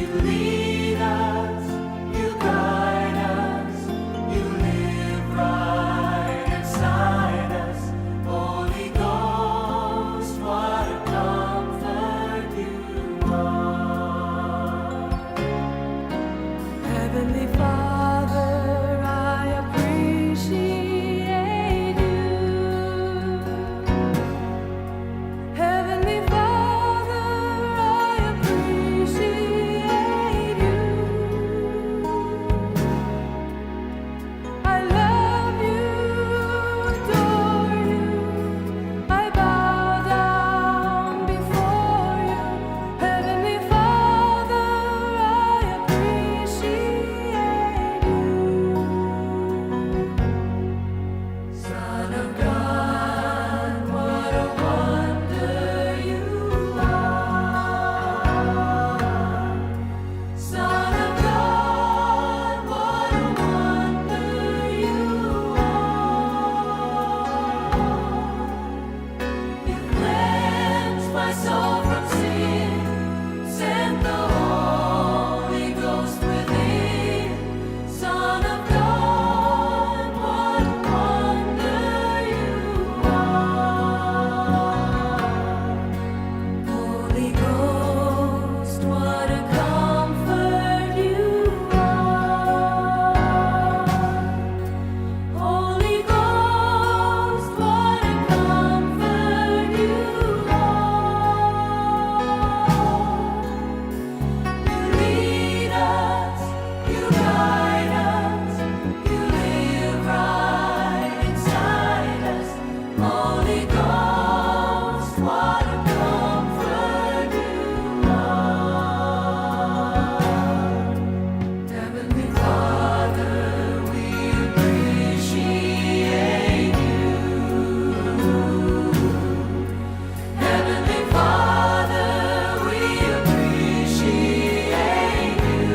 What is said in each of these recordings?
You lead us, you guide us, you live right inside us. Holy Ghost, what a comfort you are. Heavenly Father, I appreciate you. Heavenly Father, I appreciate you. I love you, adore you. I bow down before you. Heavenly Father, I appreciate you. Son of God, what a wonder you are. Son of God, what a wonder you are. You cleansed my soul from sin, sent the Holy Ghost within. Son of God, what a wonder you are. Holy Ghost, what a comfort you are. Holy Ghost, what a comfort you are. You lead us, you guide us, you live right inside us. Holy Ghost, what a comfort you are. Heavenly Father, we appreciate you. Heavenly Father, we appreciate you.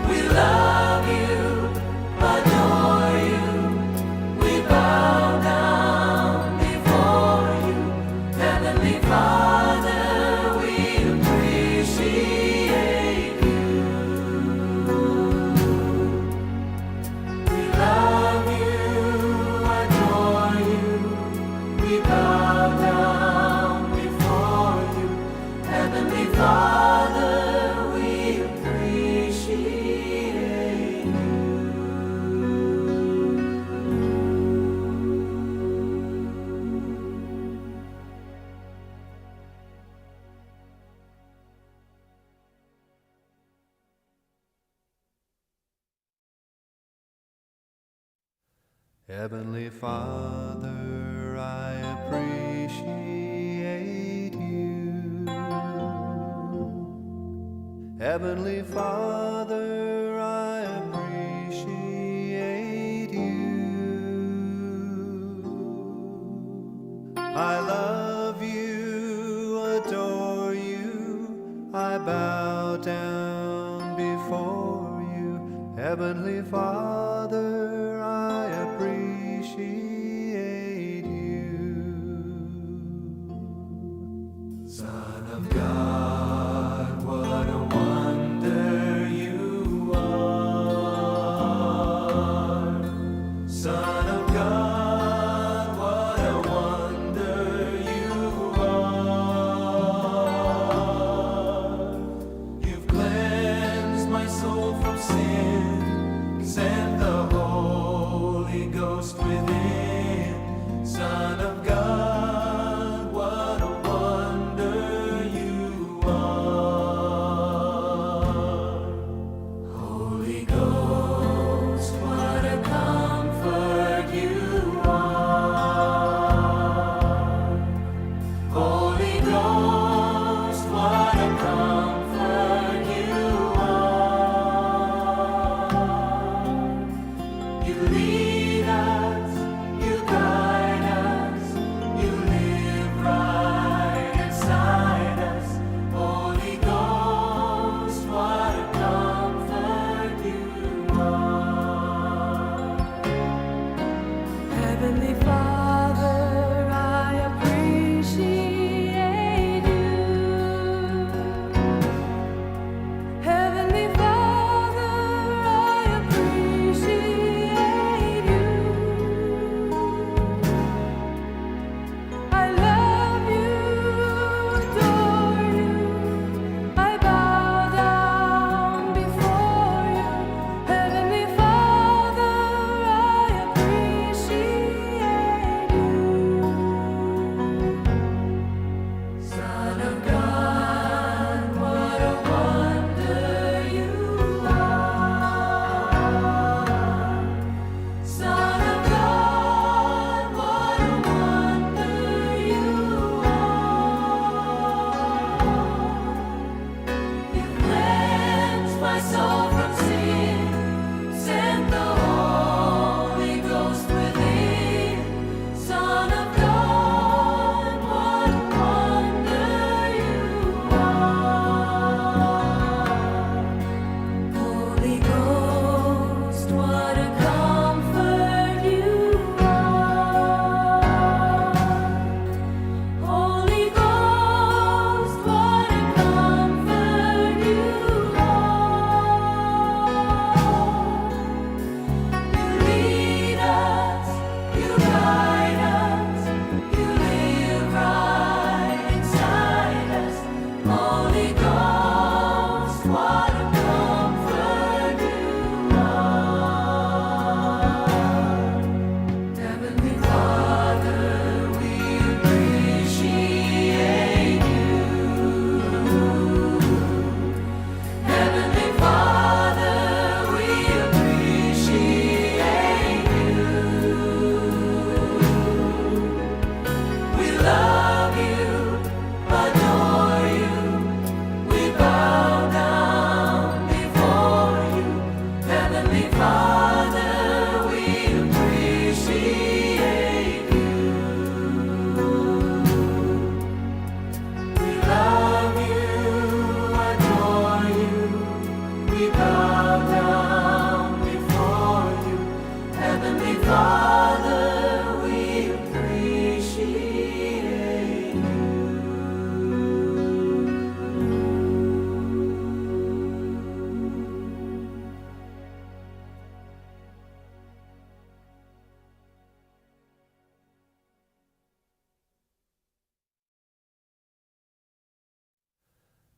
We love you, adore you. We bow down before you. Heavenly Father, we appreciate you. We love you, adore you. We bow down before you. Heavenly Father, we appreciate you. Heavenly Father, I appreciate you. Heavenly Father, I appreciate you. I love you, adore you, I bow down before you. Heavenly Father, I appreciate you. Son of God, what a wonder you are. Son of God, what a wonder you are. You've cleansed my soul from sin, sent the Holy Ghost within. Son of God, what a wonder you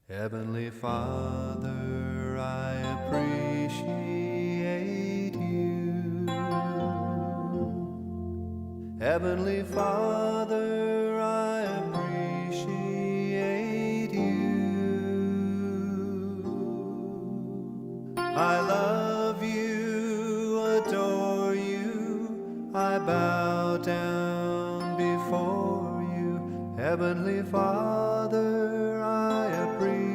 Heavenly Father, I appreciate you. Heavenly Father, I appreciate you. I love you, adore you, I bow down before you. Heavenly Father, I appreciate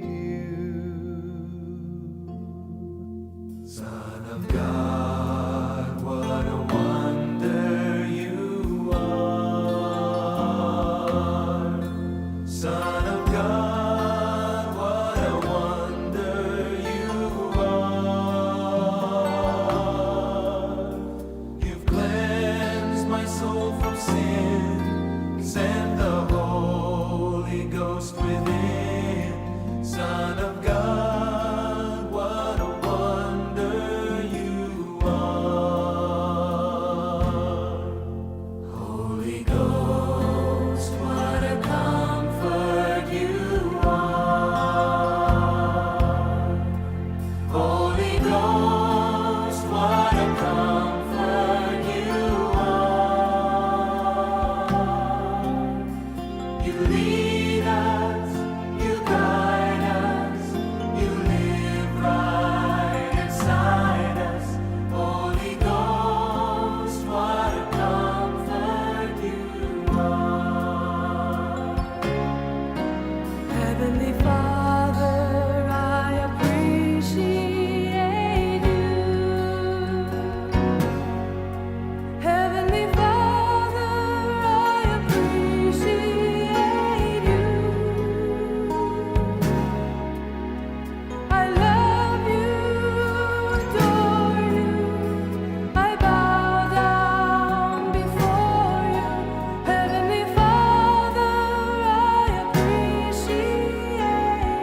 you. Son of God, what a wonder you are. Son of God, what a wonder you are. You've cleansed my soul from sin, sent the Holy Ghost within. Son of God, what a wonder you are. Holy Ghost, what a comfort you are. Holy Ghost, what a comfort you are. You lead us, you guide us, you live right inside us. Holy Ghost, what a comfort you are. Heavenly Father, I appreciate you. Heavenly Father, I appreciate you. I love you, adore you. I bow down before you. Heavenly Father, I appreciate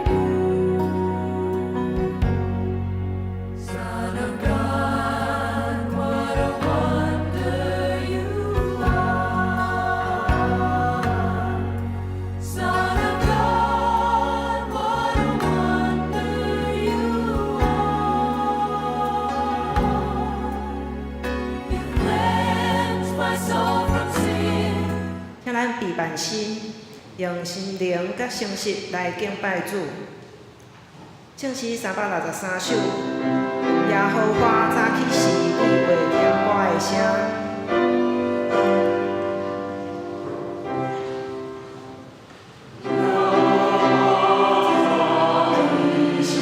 you. Son of God, what a wonder you are. Son of God, what a wonder you are. You cleanse my soul from sin. 請咱備辦心，用心靈佮誠實來敬拜主。聖詩363首，耶和華早起時，你話天歌的聲。 早起時。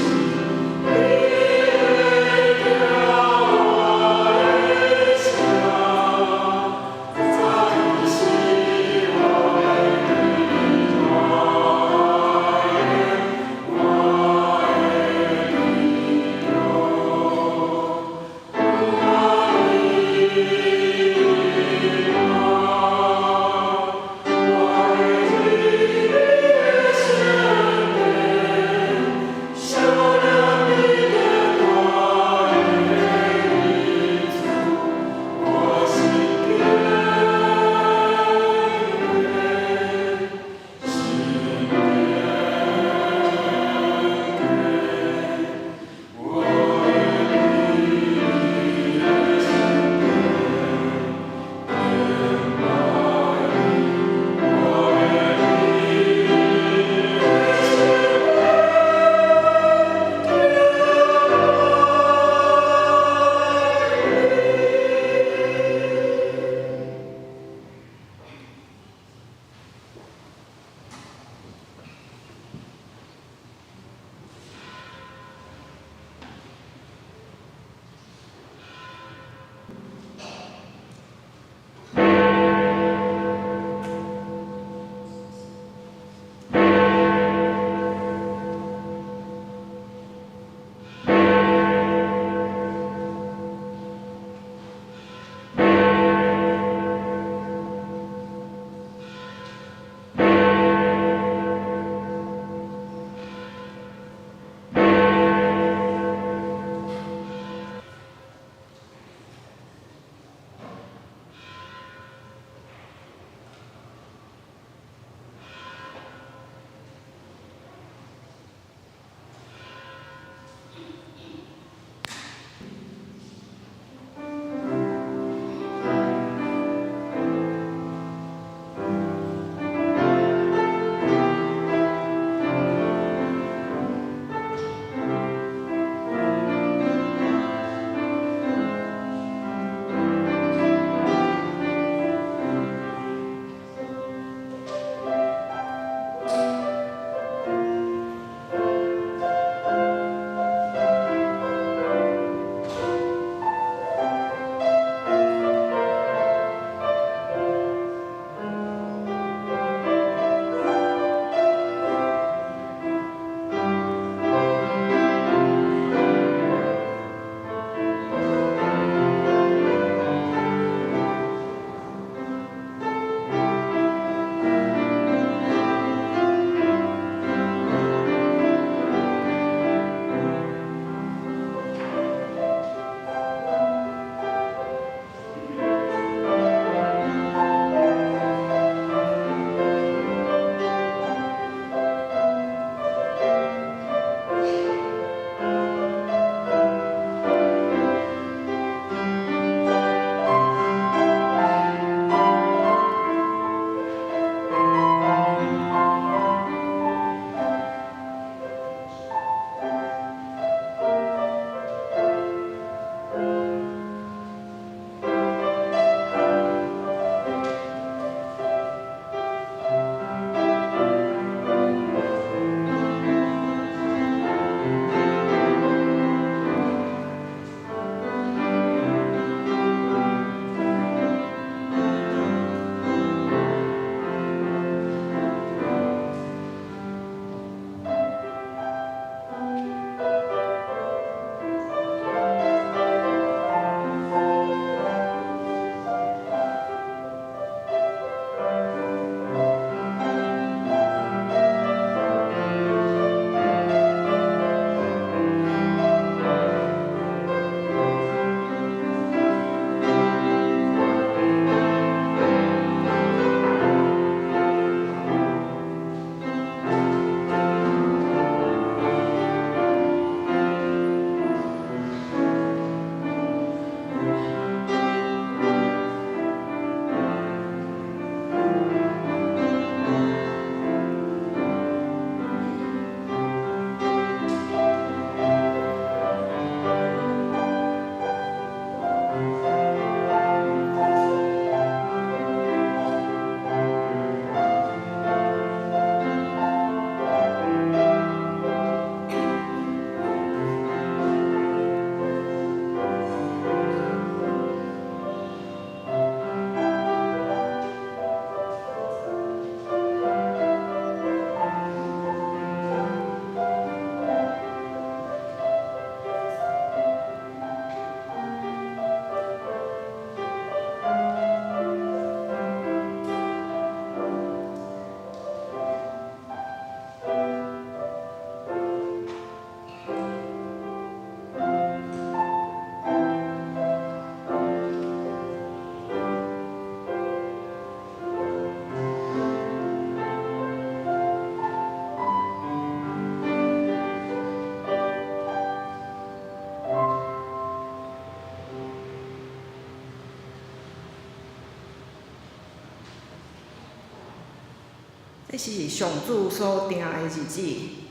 這是上主所定的日子，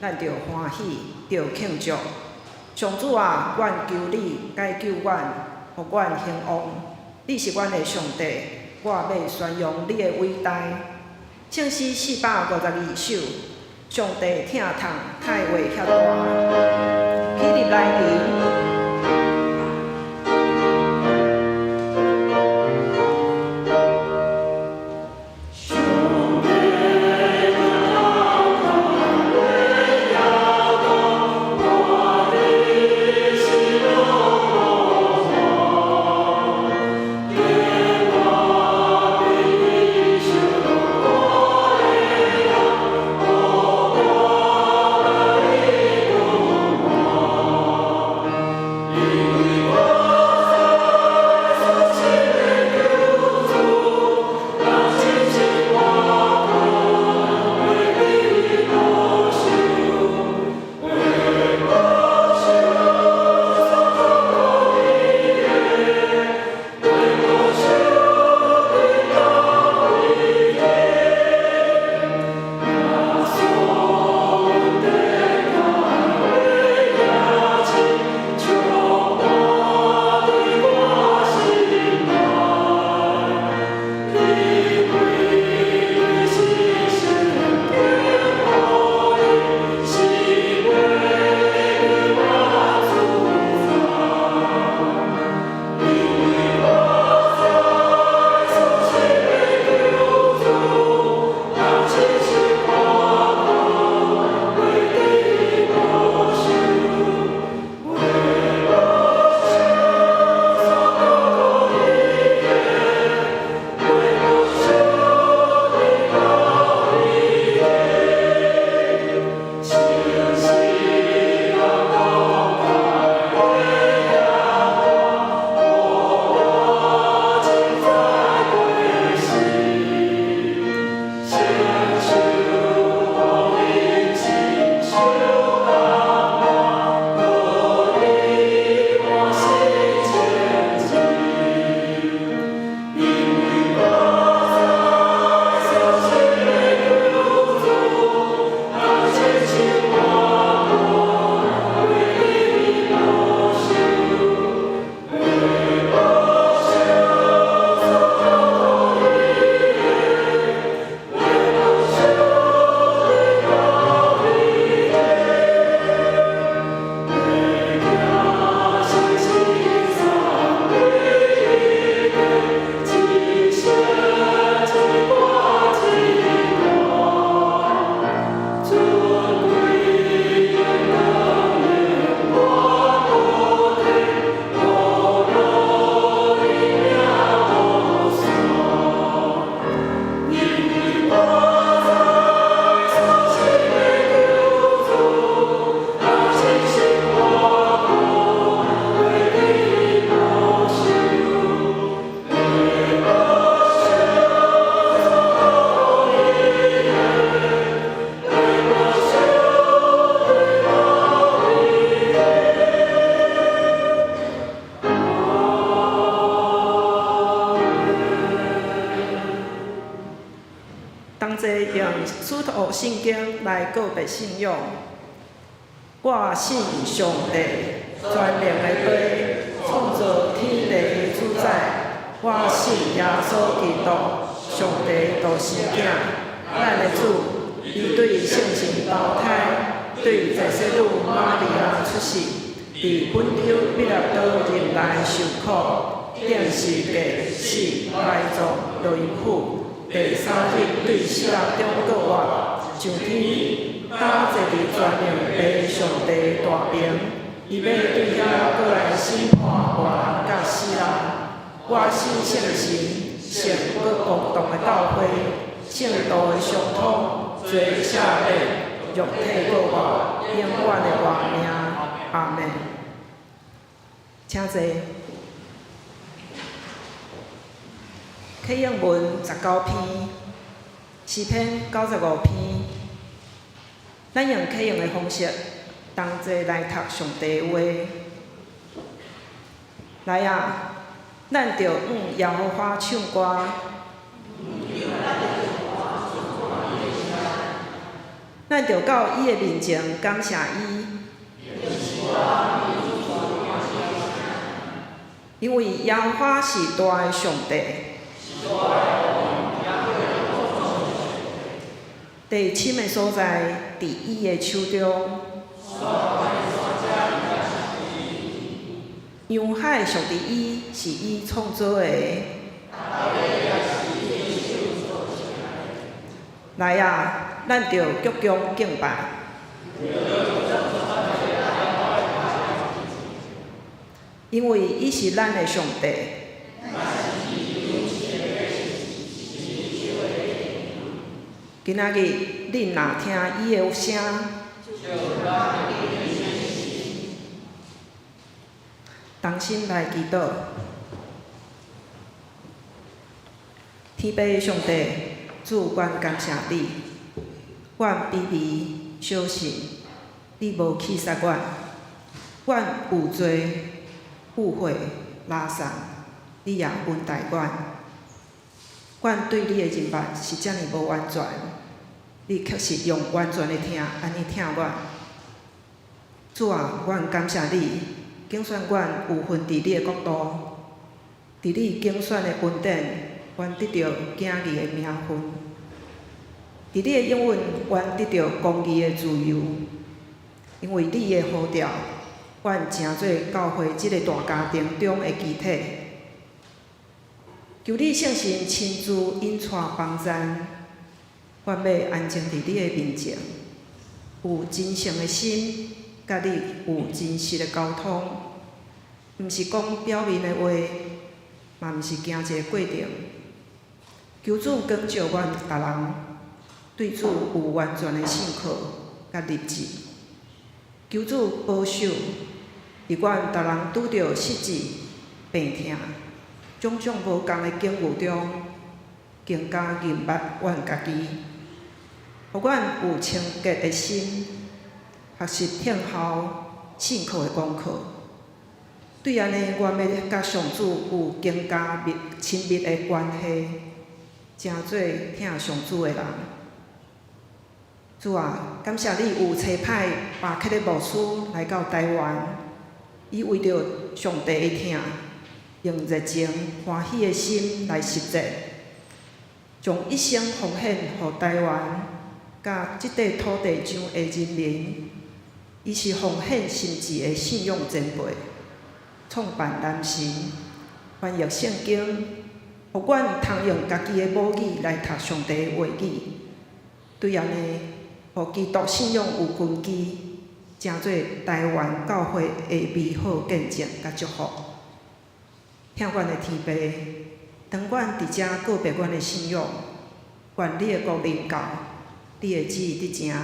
咱著歡喜，著慶祝。上主啊，阮求你解救阮，予阮興旺。你是阮的上帝，我欲宣揚你的偉大。聖詩452首，上帝疼痛太話遐大，起立來吟。同齊用使徒信經來告白信仰。我信上帝，全能的父，創造天地的主宰。我信耶穌基督，上帝獨生囝，咱的主，伊對聖神投胎，對坐洗女瑪利亞出世，佇本丟彼拉多任內受苦，釘十架死埋葬落陰府。第三日對死人中復活，上天，搭坐佇全能父上帝大爿，伊欲對遐閣來審判活人佮死人。我信聖神，聖閣公同的教會，聖徒的相通，罪赦免，肉體復活，永遠的活命。阿們。請坐。啟應文19篇，詩篇95篇。咱用啟應的方式，同齊來讀上帝話。來啊，咱著向耶和華唱歌。咱著到伊的面前感謝伊，因為耶和華是大的上帝，地深的所在，佇伊的手中。洋海屬佇伊，是伊創造的。來啊，咱著鞠躬敬拜。因為伊是咱的上帝。今仔日恁若聽伊的聲，同心來祈禱。天父上帝，主，阮感謝你，阮卑微小信，你無棄殺阮，阮有罪、誤會、拉撒，你也恩待阮。阮對你的認捌是遮爾無完全，你卻是用完全的疼按呢疼阮。主啊，阮感謝你，揀選阮有份佇你的國度，佇你揀選的恩典，阮得著囝兒的名分；佇你的應允，阮得著公義的自由。因為你的呼召，阮成做教會這個大家庭中的肢體。求你聖神親自引帶幫贊，阮欲安靜佇你的面前，有真誠的心，佮你有真實的溝通，毋是講表面的話，嘛毋是行一个過程。求主光照阮逐人，對主有完全的信靠佮立志。求主保守，佇阮逐人拄著失志、病痛、種種無仝的境遇中，更加認捌阮家己，予阮有清潔的心，學習聽候信靠的功課。對按呢，阮欲佮上主有更加密親密的關係，成做疼上主的人。主啊，感謝你有差派巴克的牧師來到台灣，伊為著上帝的疼，用熱情歡喜的心來實踐，將一生奉獻予台灣，佮這塊土地上的人民。伊是奉獻心志的信仰前輩，創辦南神，翻譯聖經，予阮通用家己的母語來讀上帝的話語。對按呢，予基督信仰有根基，成做台灣教會的美好見證佮祝福。疼阮的天父，當阮佇遮告別阮的信仰，願你的國臨到，你的旨意得成，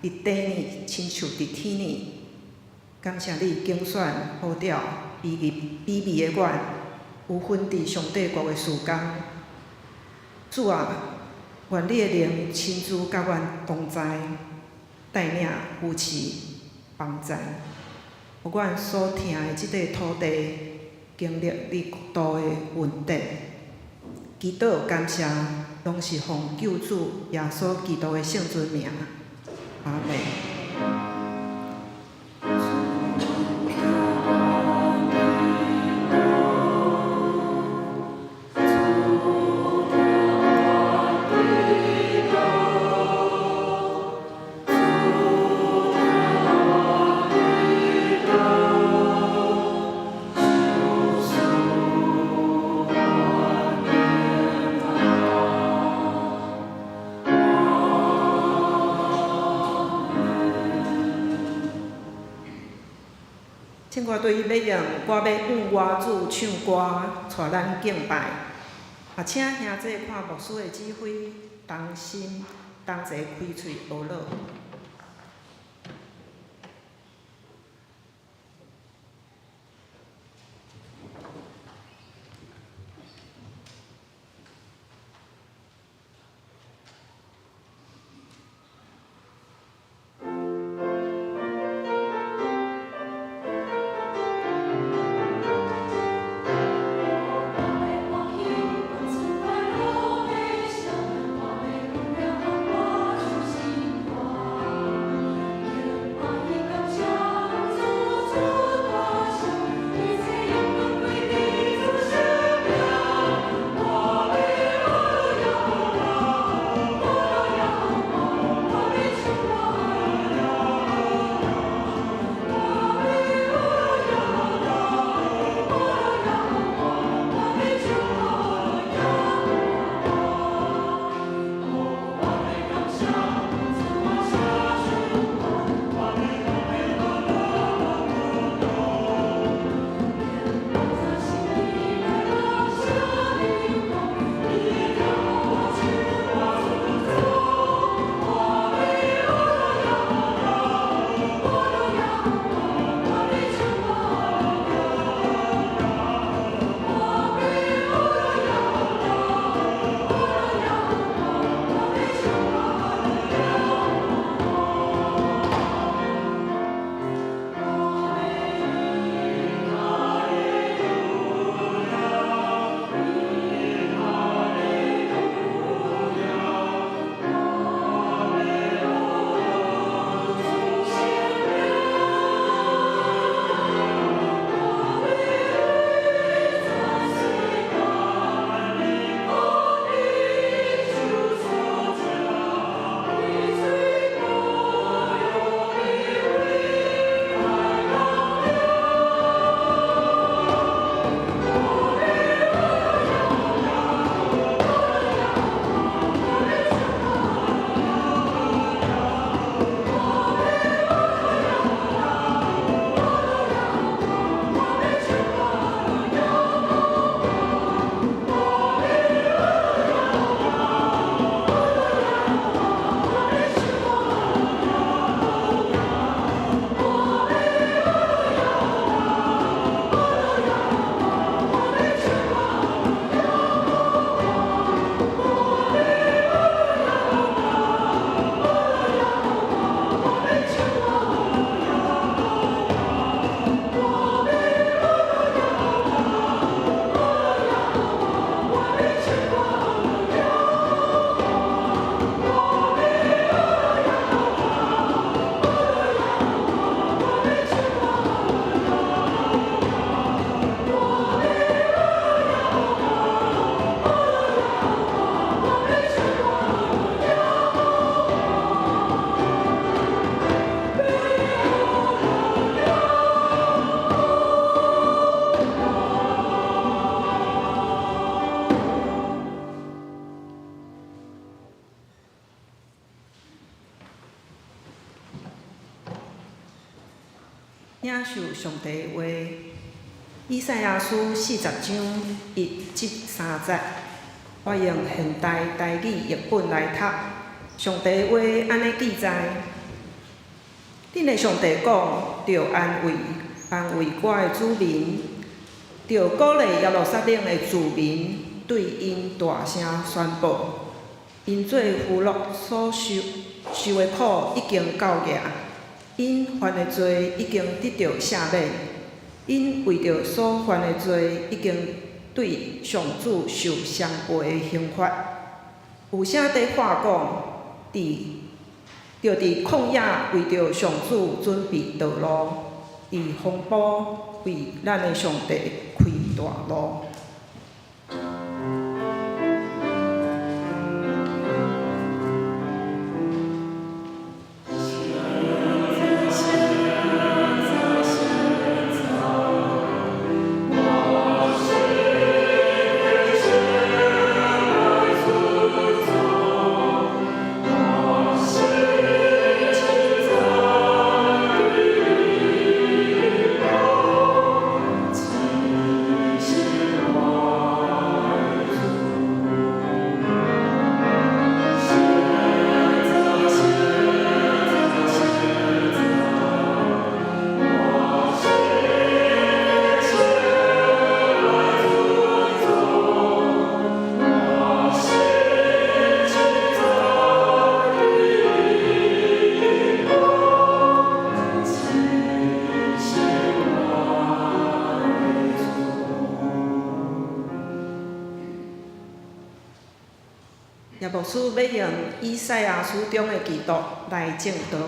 佇地呢，親像佇天呢。感謝你揀選呼召卑微卑微的阮，有份佇上帝國的事工。主啊，願你的靈親自佮阮同在，帶領、扶持、幫贊，予阮所疼的這塊土地，經歷你國度的恩典。祈禱感謝，攏是奉救主耶穌基督的聖尊名。阿們。唱歌隊欲用我欲向我主唱歌，帶咱敬拜。也請兄弟看牧師的指揮，同心同齊開喙學落。我欲歡喜，我曾快樂悲傷，我欲榮耀我主心肝。領受上帝話。以賽亞書40章1至3節，我用現代台語譯本來讀。上帝話按呢記載：恁的上帝講，著安慰，安慰我的子民，著鼓勵耶路撒冷的住民，對𪜶大聲宣布，𪜶做俘虜所受受的苦已經到額，𪜶犯的罪已經得著赦免，𪜶為著所犯的罪已經對上主受雙倍的刑罰。有聲佇喊講，佇著佇曠野為著上主準備道路，佇荒埔為咱的上帝開大路。葉牧師欲用以賽亞書中的基督來證道。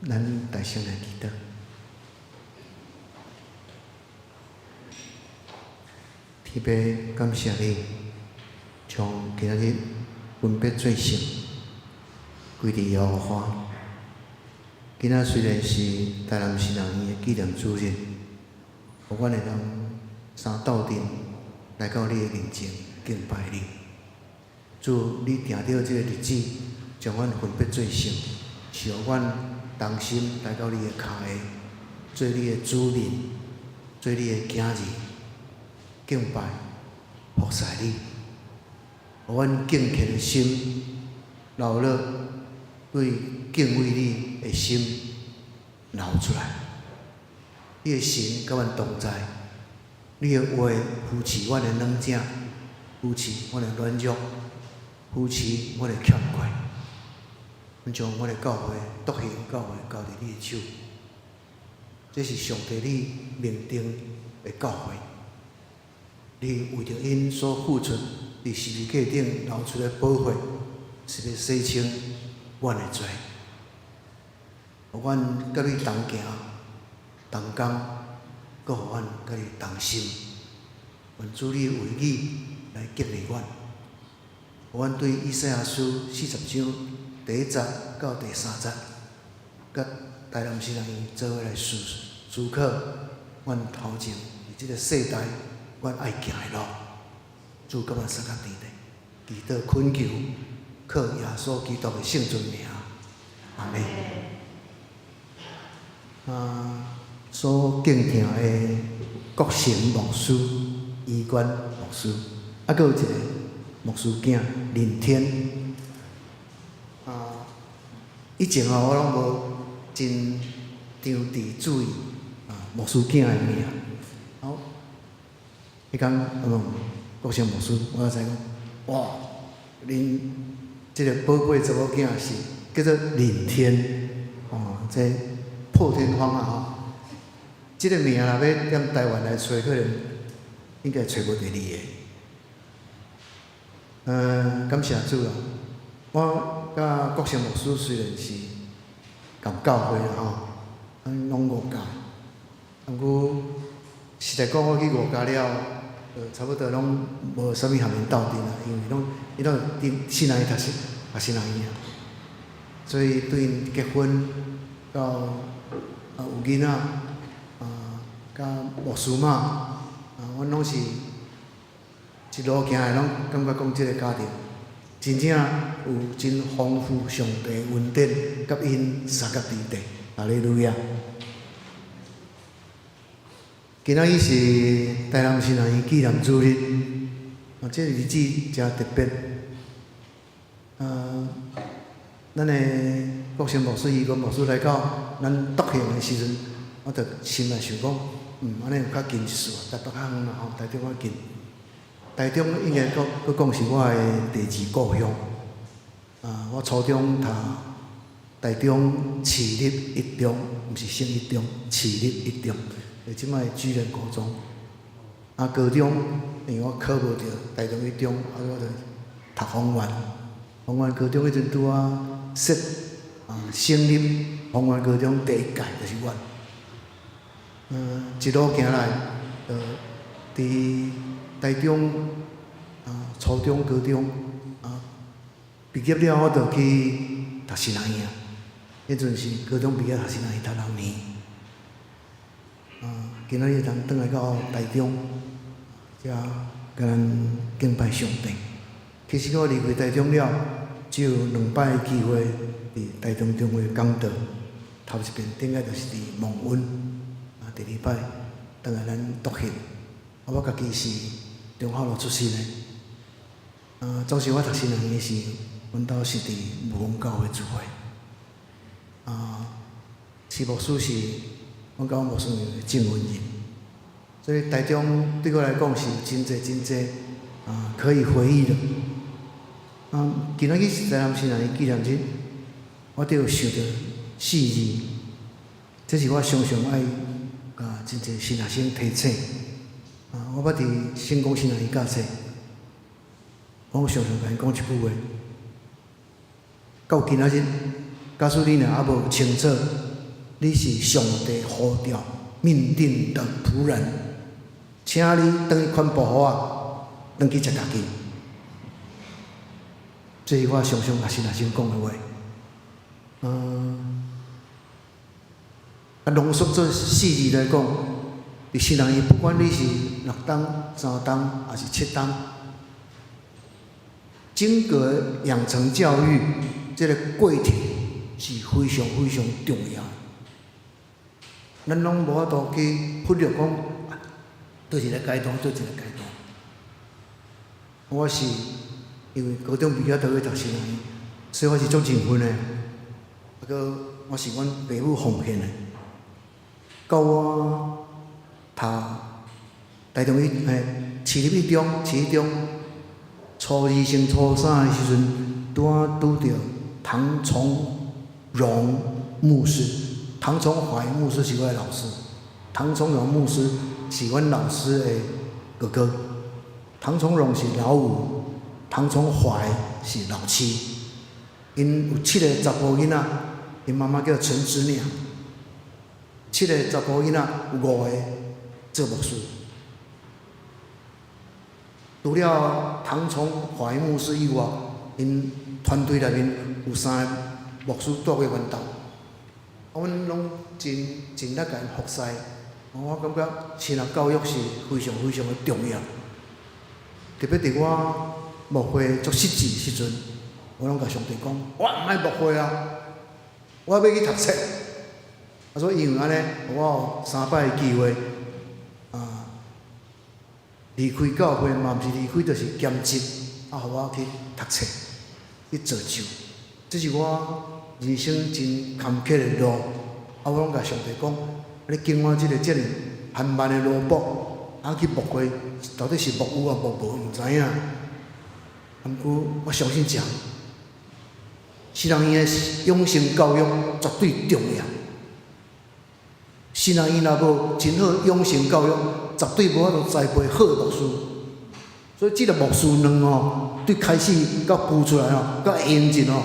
咱大聲來祈禱。天父，感謝你，將今仔日分別做聖，歸佇耶和華。今仔雖然是台南神學院的紀念主日，予阮會當三鬥陣來到你的面前敬拜你。主，你定著這個日子，將阮分別做聖，是予阮同心來到你的跤下，做你的子民，做你的囝兒，敬拜服侍你，予阮敬虔的心流落，對敬畏你的心流出來。你的神佮阮同在，你的話扶持阮的軟正，扶持阮的軟弱，扶持阮的欠缺。阮將阮的教會、獨行教會交佇你的手，這是上帝你命定的教會。你為著𪜶所付出佇十字架頂流出的寶血，是欲洗清阮的罪，予阮佮你同行同工，閣予阮佮你同心。願主你的話語來激勵阮，予阮對以賽亞書40章第1節到第3節，佮台南神學院做伙來思思考，阮頭前佇這個世代，阮愛行的路。主佮阮相佮佇咧，祈禱懇求，靠耶穌基督的聖尊名，阿們。啊，所敬聽的國成牧師、醫官牧師，啊，閣有一個牧師囝林天。啊，以前吼我攏無真長佇注意啊牧師囝的名。好，彼工我問國成牧師，我才知講，哇，恁這個寶貝查某囝是叫做林天，哦，這破天荒啊吼！這個名若欲踮台灣來揣，可能應該揣無第二個。嗯，感謝主啊！我佮國成牧師雖然是仝教會啦吼，咱攏五教，毋過實在講我去五教了，差不多攏無啥物和𪜶鬥陣啊，因為攏伊攏佇神學院讀書，讀神學院啊，所以對𪜶結婚到啊有囡仔啊，佮牧師媽啊，阮攏是一路行來，攏感覺講這個家庭真正有真豐富上帝恩典，佮𪜶相佮佇底。哈利路亞！今仔日是台南神學院紀念主日，啊，這個日子誠特別。咱的國成牧師、伊國牧師來到咱獨行的時陣，我就心內想講，按呢有較近一絲啊，台北較遠啦吼，台中較近。台中應該閣閣講是我的第二故鄉。啊，我初中讀台中市立一中，毋是省一中，市立一中，就這擺居仁國中。啊，高中因為我考無著台中一中，啊，我就讀豐原。豐原高中彼陣拄仔設啊，成立豐原高中第一屆就是阮。一路行來，佇台中啊，初中、高中啊，畢業了後，我就去讀神學院。彼陣是高中畢業讀神學院讀6年。啊，今仔日會當轉來到台中，遮共咱敬拜上帝。其實我離開台中了，只有兩擺機會佇台中中會講道。頭一遍頂擺就是佇蒙恩，啊，第二擺轉來咱獨行。啊，我家己是中孝路出身的。啊，早時我讀神學院時，阮兜是佇霧峰教會聚會。啊，徐牧師是阮佮阮牧師娘的證婚人，所以台中對我來講是真濟真濟啊可以回憶的。啊，今仔日是台南神學院紀念日，我就想著四字，這是我常常愛共真濟新學生提醒。啊，我捌佇成功神學院教冊，我常常共𪜶講一句話：到今仔日，假使你若猶無清楚，你是上帝呼召命定的僕人，請你轉去款布仔，轉去食家己。這是我常常共新學生講的話。啊，濃縮做四字來講，佇神學院，不管你是六冬、三冬，抑是七冬，整個養成教育這個過程是非常非常重要。咱攏無法度去忽略講，佗一個階段，佗一個階段。我是因為高中畢業就去讀神學院，所以我是足盡份的。啊，閣我是阮爸母奉獻的。到我讀台中一市立一中，市一中初二升初三的時陣，拄仔拄著唐崇榮牧師。唐崇懷牧師是我的老師，唐崇榮牧師是阮老師的哥哥。唐崇榮是老五，唐崇懷是老七。𪜶有七个查埔囡仔，𪜶媽媽叫陳之娘。七个查埔囡仔有五個做牧師。除了唐崇懷牧師以外，𪜶團隊內面有三個牧師蹛過阮兜。啊，阮攏真盡力共𪜶服侍。我感覺神學教育是非常非常的重要。特別佇我牧會足失志時陣，我攏共上帝講：我毋愛牧會啊，我欲去讀冊。啊，所以因為按呢，我有三擺的機會啊，離開教會嘛，毋是離開，就是兼職，啊，予我去讀冊，去造就。這是我人生真坎坷的路。啊，我攏共上帝講：你經我這個遮爾緩慢的路步，啊去牧會，到底是牧有抑牧無，毋知影。毋過我相信這，神學院的養成教育絕對重要。神學院若無真好養成教育，絕對無法度栽培好的牧師。所以這個牧師卵吼，對開始到孵出來吼，到會用盡吼，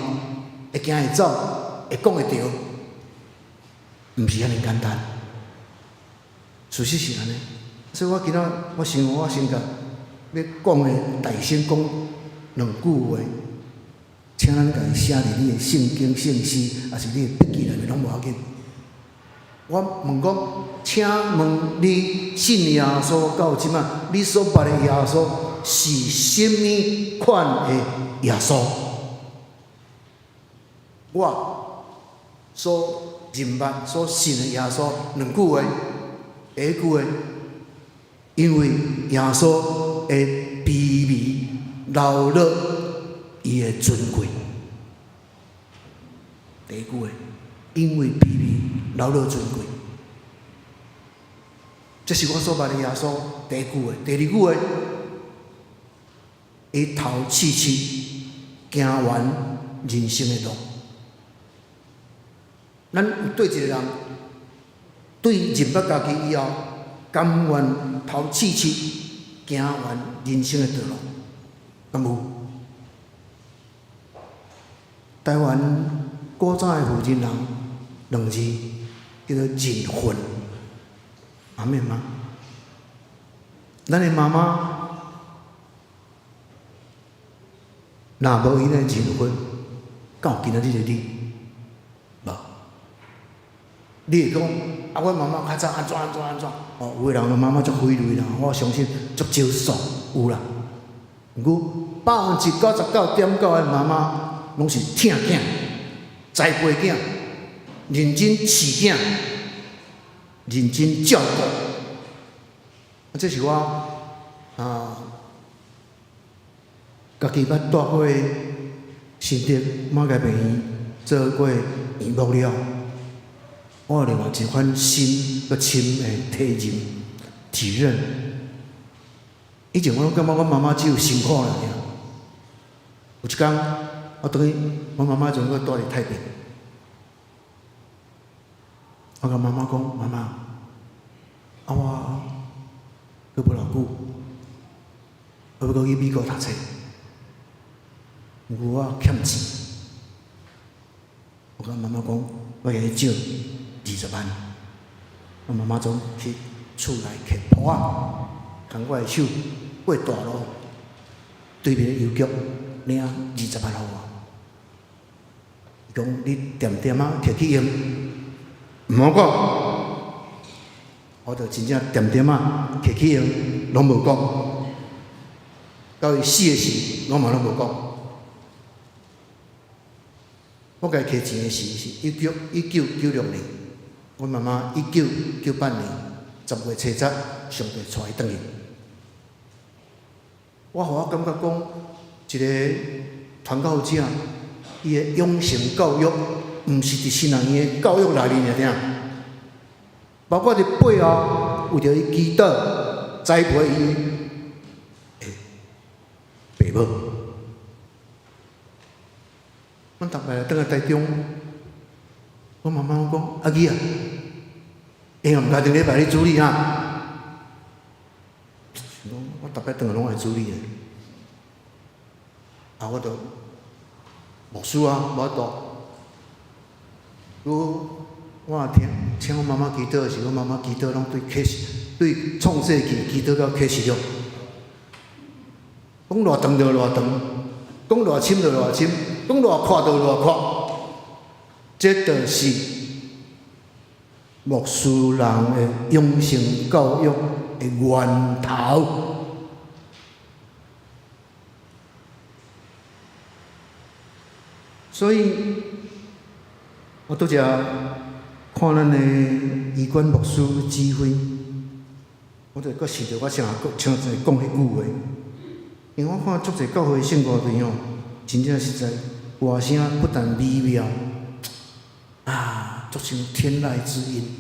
會行會走，會講會著，毋是遐爾簡單。事實是按呢，所以我今仔我想我先共欲講的大聲講兩句話，請咱共伊寫佇你的聖經聖詩，抑是你的筆記內面攏無要緊。我問講，請問你信耶穌到這擺，你所捌的耶穌是啥物款的耶穌？我所認捌、所信的耶穌兩句話，第一句話，因為耶穌的卑微流落伊的尊貴。第一句話，因為卑微流落尊貴，這是我所捌的耶穌第一句話。第二句話，伊頭刺刺行完人生的路。咱有對一個人對認捌家己以後，甘願頭刺刺行完人生的道路，敢有？台灣古早的負責人兩字叫做認份，阿們嗎？咱的媽媽若無伊的認份，敢有今仔日的你？無。你會講啊？阮媽媽較早按怎按怎按怎？哦，有的人的媽媽足揮淚啦，我相信足少數有啦。毋過99.9%的媽媽攏是疼囝、栽培囝、認真飼囝、認真照顧。啊，這是我啊，家己捌蹛過新竹馬偕病院做過院牧了，我有另外一番新閣深的體認體認。以前我攏感覺阮媽媽只有辛苦爾爾。有一工，我轉去，阮媽媽陣閣蹛佇太平。我共媽媽講：媽媽，啊我閣無偌久，我欲閣去美國讀冊，毋過我欠錢。我共媽媽講，我共伊借20萬。我媽媽總去厝內揢簿仔，牽我的手過大路，對面的郵局領二十萬予我。伊講你恬恬仔摕去用，毋好講。我就真正恬恬仔摕去用，攏無講。到伊死的時，我嘛攏無講。我共伊摕錢的時是1996年，阮媽媽1998年10月7日，上帝帶伊轉去。我予我感覺講，一個傳教者，伊的養成教育，毋是佇神學院的教育內面爾爾，包括佇背後為著伊祈禱、栽培伊的爸母。阮逐擺來轉來台中，阮媽媽講：阿姊啊，會用家頂禮拜你處理哈。我逐擺轉來攏愛處理的，啊，我就牧師啊，無法度。如我若聽請阮媽媽祈禱的時，阮媽媽祈禱攏對啟示，對創世記祈禱到啟示錄，講偌長就偌長，講偌深就偌深，講偌闊就偌闊，這就是牧師人的養成教育的源頭。所以，我拄才看咱的醫館牧師指揮，我就閣想著我啥像才講彼句話，因為我看足濟教會聖歌隊吼，真正實在歌聲不但美妙，啊，足像天籟之音。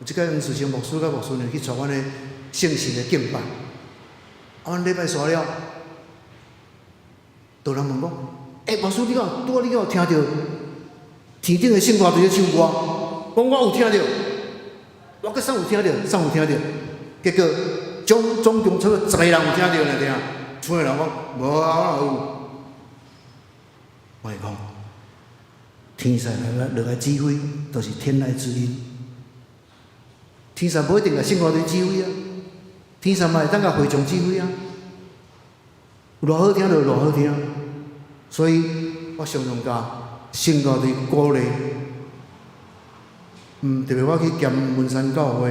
有一擺黃世成牧師佮牧師娘去帶阮的聖神的敬拜，啊，阮禮拜煞了，就有人問講：欸，牧師，你敢有拄仔你敢有聽著天頂的聖歌隊咧唱歌？講我有聽著，我閣啥有聽著，啥有聽著？結果總總共差不多10個人有聽著爾爾，厝內人講無啊，我哪有？我會講，天使來落來指揮，就是天籟之音。天使無一定共聖歌隊指揮啊，天使嘛會當共會眾指揮啊。有偌好聽就偌好聽，所以我常常共聖歌隊鼓勵，特別我去兼文山教會，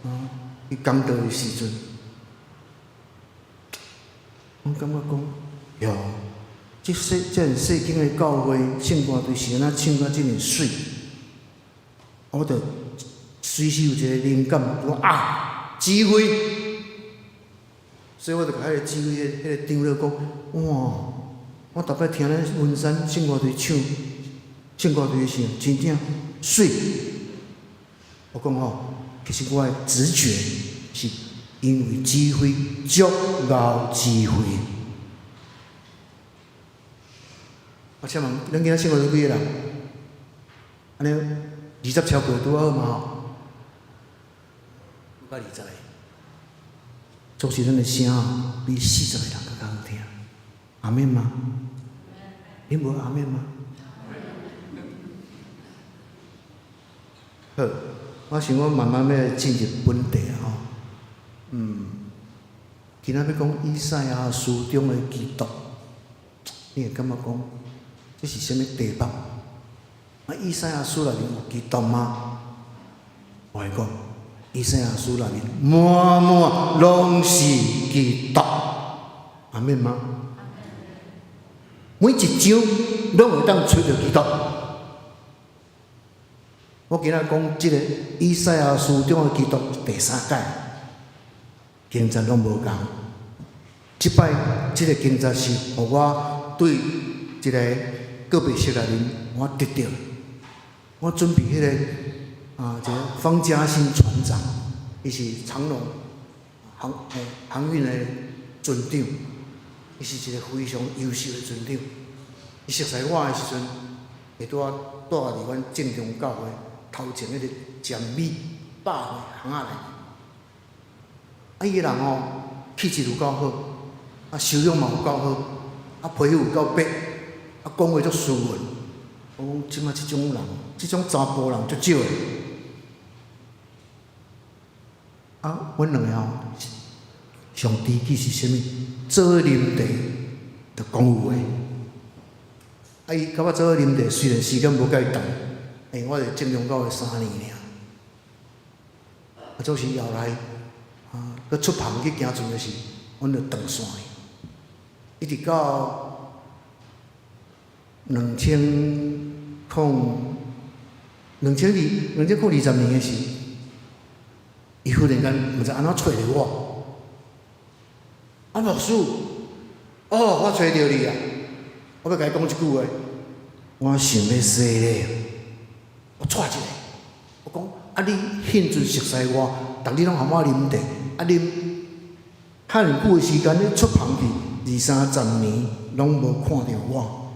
啊，去講道的時陣，我感覺講，喲，這細這爾細間的教會聖歌隊是按怎唱甲這爾媠？我就隨時有一個靈感，講啊，指揮，所以我就共彼個指揮的彼個長老講，哇，我逐擺聽咱文山聖歌隊唱聖歌隊的時陣，真正媠。我講吼，其實我的直覺是因為指揮足𠢕指揮。我請問，咱今仔聖歌隊幾个人？按呢20超過拄好嘛吼？有到20個，總是咱的聲比40個人閣較好聽。阿們嗎？恁無阿們嗎？好，我想我慢慢欲進入本題吼。今仔欲講以賽亞書中的基督，你會感覺講這是啥物題目？啊，以賽亞書內面有基督嗎？我來講，以賽亞書內面滿滿攏是基督，阿們嗎？每一章攏會當揣著基督。我今仔講這個以賽亞書中的基督第三擺，經節攏無仝。這擺這個經節是予我對一個告別式內面我得著。我準備彼個啊，一個方嘉欣船長，伊是長榮航運的船長，伊是一個非常優秀的船長。伊熟似我的時陣，會拄仔蹛佇阮正中教會頭前彼個占美百貨巷仔內。啊，伊个人吼氣質有夠好，啊修養嘛有夠好，啊皮膚有夠白，啊講話足斯文。我講這馬這種人，這種查埔人足少的。啊，阮兩个吼，上知己是啥物？做伙啉茶就講有話。啊，伊佮我做伙啉茶，雖然時間無佮伊長，欸，我佇正中教會3年爾。啊，總是後來啊，閣出帆去行船的時，阮就斷線去。一直到2020年的時，伊忽然間毋知按怎揣著我。啊，牧師，哦，我揣著你啊！我欲共你講一句話，我想欲洗禮，我掣一下，我講啊，你彼陣熟似我，逐日攏和我啉茶，啊啉，遐爾久的時間，你出帆去二三十年，攏無看著我，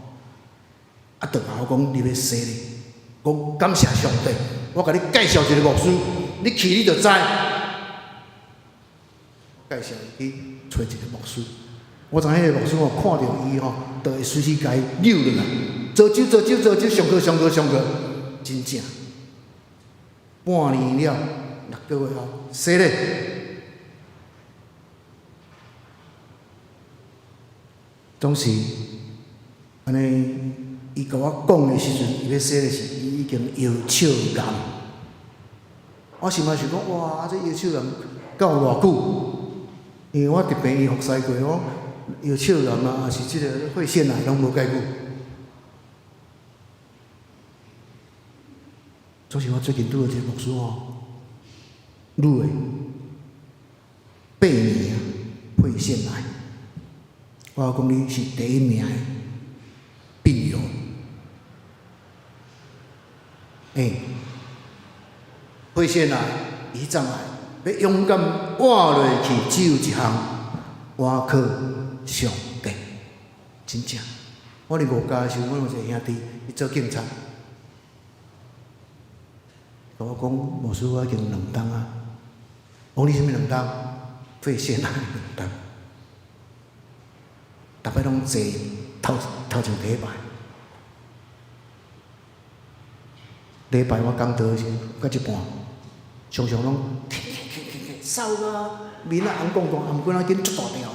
啊，就共我講你欲洗禮，講感謝上帝，我共你介紹一個牧師，你去你就知。介紹伊去揣一個牧師，我知影彼個牧師吼，看著伊吼，就會隨時共伊扭落來，做酒做酒做酒，上課上課上課，真正。半年了，6個月後，洗禮。總是按呢，伊共我講的時陣，伊欲洗禮時，伊已經藥笑癌。我心內想講，哇，這藥笑癌夠偌久？因為我佇病院服侍過，我藥笑癌啊，抑是這個肺腺癌攏無介久。總是我最近拄著一個牧師吼，女的，8年啊，肺腺癌。我講你是第一名的病友。欸，肺腺癌、胰臟癌，欲勇敢活落去，只有一項，倚靠上帝。真正，我佇五家的時陣，阮有一個兄弟，伊做警察。共我講，牧師，我已經2冬啊。我講你啥物2冬？肺腺癌2冬。逐擺攏坐頭頭前第一排。禮拜我講道的時陣，到一半，常常攏咳咳咳咳咳，嗽啊，面仔紅摃摃，啊，毋過若緊足大條，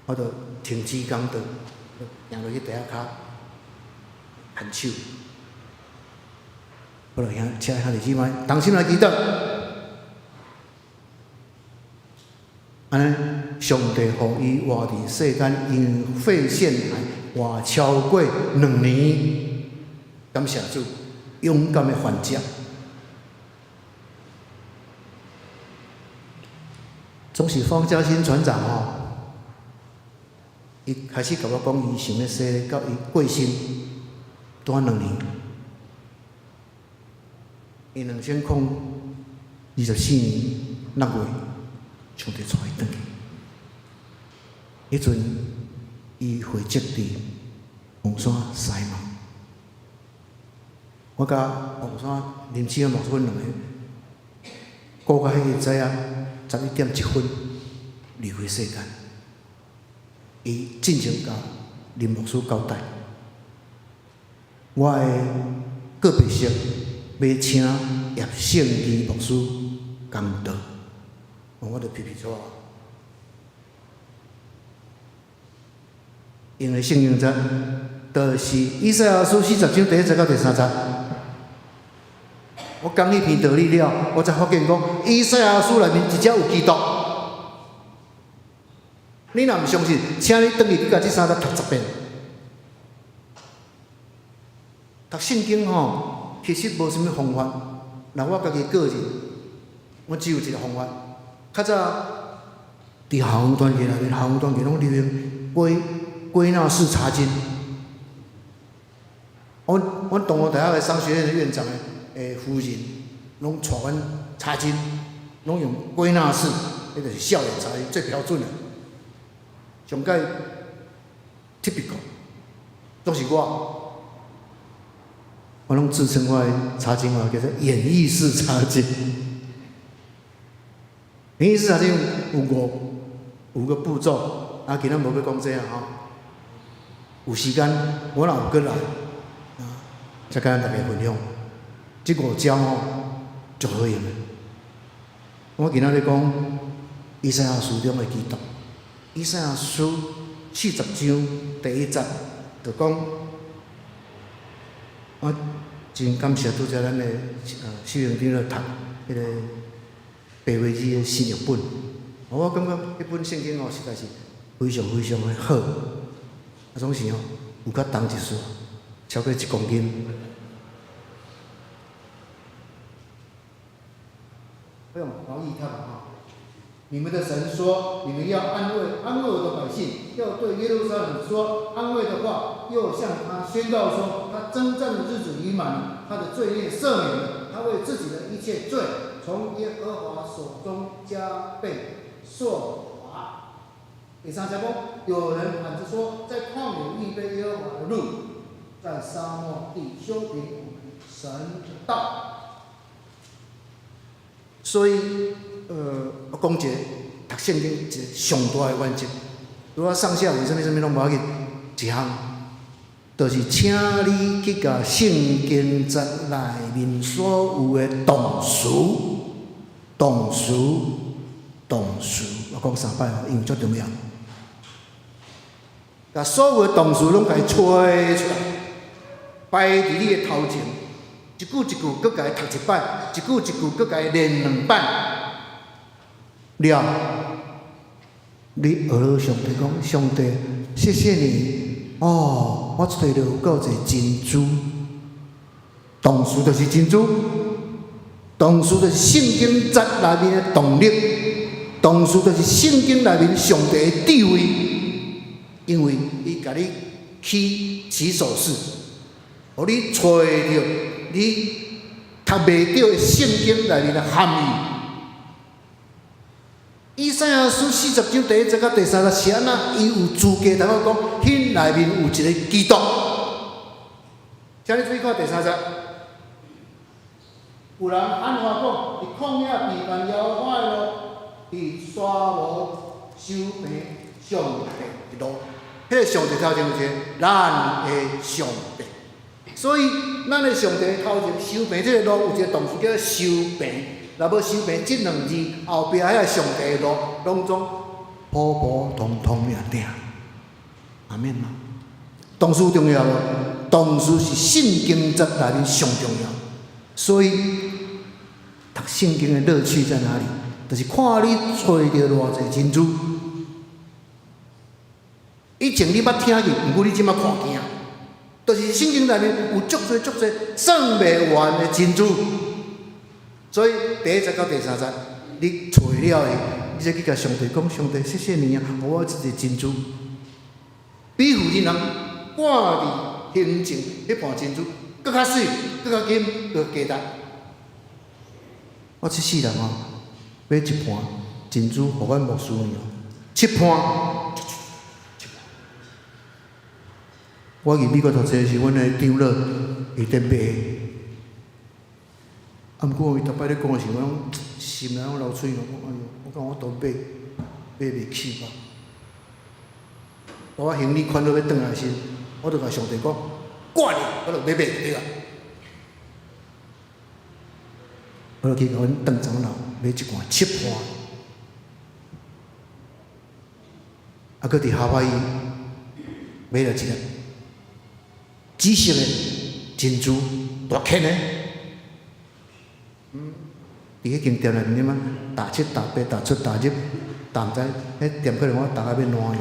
我就停止講道，行落去地仔跤，牽手。好啦，兄，請兄弟姊妹同心來祈禱。按呢，上帝予伊活佇世間，因肺腺癌活超過2年，感謝主，勇敢的還擊。總是方嘉欣船長吼，伊開始共我講，伊想欲洗禮，到伊過身，拄2年。伊2024年6月，上帝帶伊轉去。彼陣，伊會籍佇鳳山西門。我佮鳳山林志牧師阮兩个，顧到彼个知影11點1分離開世間。伊進前共林牧師交代，我的告別式欲請葉聖義牧師講道，我就皮皮挫。用的聖經節，就是以賽亞書40章第一節到第三節。我講彼篇道理了，我才發現講，以賽亞書內面直接有基督。你若毋相信，請你轉去去共這三節讀10遍。讀聖經吼，其實無啥物方法。若我家己個人，我只有一個方法。較早佇校園團契內面，校園團契攏流行歸納式查經。阮東吳大學的商學院的院長的夫人，攏帶阮查經，攏用歸納式，彼就是校園查經最標準的。上蓋 typical，攏是我，我攏自稱我的查經話叫做演繹式查經。演繹式查經有五個步驟，啊，今仔無欲講這啊吼。有時間我若有閣來，啊，再共咱大家分享。這五招吼，足好用的。我今仔日講以賽亞書中的基督，以賽亞書40章第一節就講，我真感謝拄才咱的秀榮長咧讀彼個白話字的新譯本，我感覺彼本聖經吼實在是非常非常的好，啊總是吼有較重一絲，超過1公斤。我用華語讀吼。你們的神說：你們要安慰安慰我的百姓，要對耶路撒冷說安慰的話，又向他宣告說：他征戰的日子已滿了，他的罪孽赦免了，他為自己的一切罪從耶和華手中加倍受罰。第三節講，有人喊着說，在曠野預備耶和華的路，在沙漠地修平我們神的道。所以，我講一個讀聖經一個上大的原則，如果上下文啥物啥物攏無要緊，一項，就是請你去共聖經節內面所有的動詞、動詞、動詞，我講三擺吼，因為足重要。共所有的動詞攏共伊揣出來，擺佇你的頭前。一句一句，閣共伊讀一擺；一句一句，閣共伊練兩擺。了，你學了上帝講，上帝，謝謝你哦，我揣著有夠濟珍珠，動詞就是珍珠，動詞就是聖經節內面的動力，動詞就是聖經內面上帝的智慧，因為伊共你起起手式，予你揣著你讀袂著的聖經內面的含義。以賽亞書40章第一節到第三節是按怎？伊有資格通講，彼內面有一個基督。請你注意看第三節。有人喊話講：佇曠野預備耶和華的路，佇沙漠修平上帝的路。彼個上帝頭前有一個咱的上帝，所以咱的上帝頭前修平這個路有一個動詞叫做修平。若無修平這兩字，後壁彼個上帝的路，攏總普普通通爾爾。阿們嗎？動詞重要無？動詞是聖經節內面上重要。所以讀聖經的樂趣在哪裡？就是看你揣著偌濟珍珠。以前你捌聽見，毋過你這馬看見，就是聖經內面有足濟足濟算袂完的珍珠。所以第一節到第三節，你揣了的，你才去共上帝講：上帝，謝謝你啊，予我這個珍珠。比附前人掛佇胸前彼盤珍珠，閣較媠，閣較金，閣較價值。我這世人哦，買一盤珍珠，予阮牧師娘，七盤，七盤。我去美國讀冊時，阮的長老伊佇賣。啊，毋過伊逐擺咧講的時，我攏心內攏流喙，我講哎喲，我講我都買買袂起吧。我行李款好欲轉來時，我就共上帝講，管你，我就欲買對啊。我就去共阮鄧長老買一罐七盤，啊，閣佇夏威夷買了一粒紫色的珍珠，大顆的。佇彼間店內面嘛，踏七踏八踏出踏入，踏毋知，彼店可能我踏到欲爛去。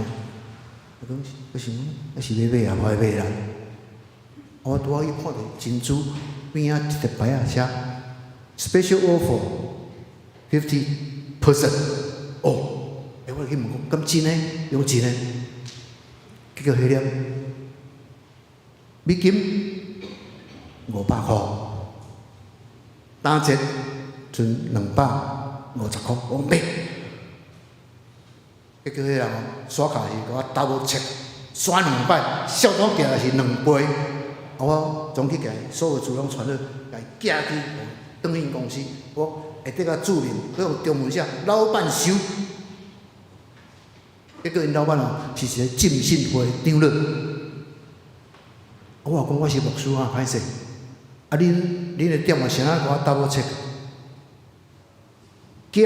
我講，我想講，抑是欲買也無愛買啦。我拄仔去看著珍珠邊仔一個牌仔寫 Special offer 50%。哦，欸，我就去問講，敢真的？伊講真的。結果彼粒美金500箍，打折剩250箍，我講買。結果彼人刷卡時共我 double check，刷兩擺，數總寄來是兩倍。我總去共所有資料傳好，共伊寄去轉運公司。我下底甲註明，閣用中文寫老闆收。結果𪜶老闆哦是一個浸信會長老。我也講我是牧師啊，歹勢。啊，恁的店嘛啥共我 double check？寄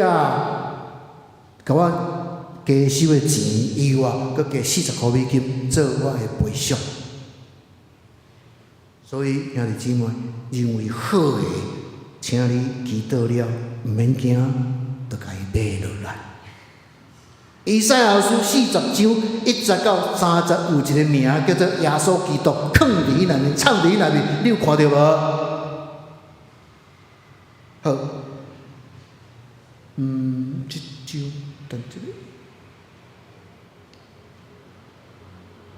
共我加收的錢以外，閣加40箍美金做我的賠償。所以兄弟姊妹，認為好的，請你祈禱了，毋免驚，就共伊買落來。以賽亞書40章1節到3節有一個名叫做耶穌基督，囥佇彼內面，藏佇彼內面，你有看著無？好，這章等一下，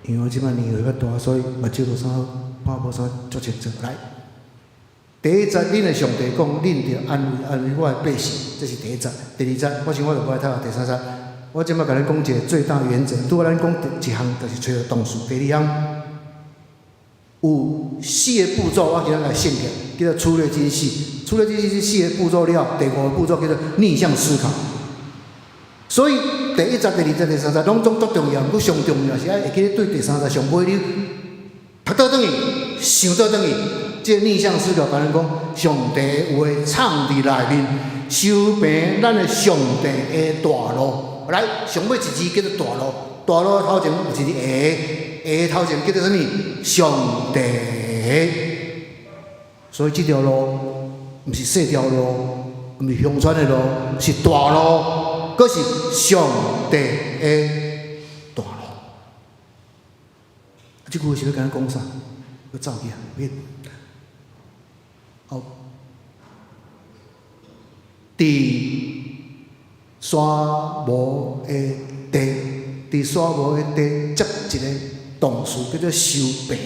因為我這擺年歲較大，所以目睭無啥好，看無啥足清楚。來，第一節，恁的上帝講，恁著安慰安慰我的百姓，這是第一節。第二節，我想我就無愛讀啊。第三節，我這擺共恁講一個最大原則。拄仔咱講第一項，就是揣著同事。第二項，有四個步驟，我今仔來省起，叫做粗略精細。粗略精細是四個步驟了，第五個步驟叫做逆向思考。所以第一節、第二節、第三節攏總足重要，毋過上重要是愛會記得對第三節上尾你讀倒轉去，想倒轉去，這個逆向思考，共咱講，上帝話藏佇內面，修平咱的上帝的大路。來，上尾一字叫做大路，大路頭前有一個下，下頭前叫做啥物？上帝。所以這條路毋是細條路，毋是鄉村的路，是大路。閣是上帝的大路。這句話是欲共咱講啥？閣走去啊！免。好，佇沙漠的地，佇沙漠的地接一個動詞叫做修平。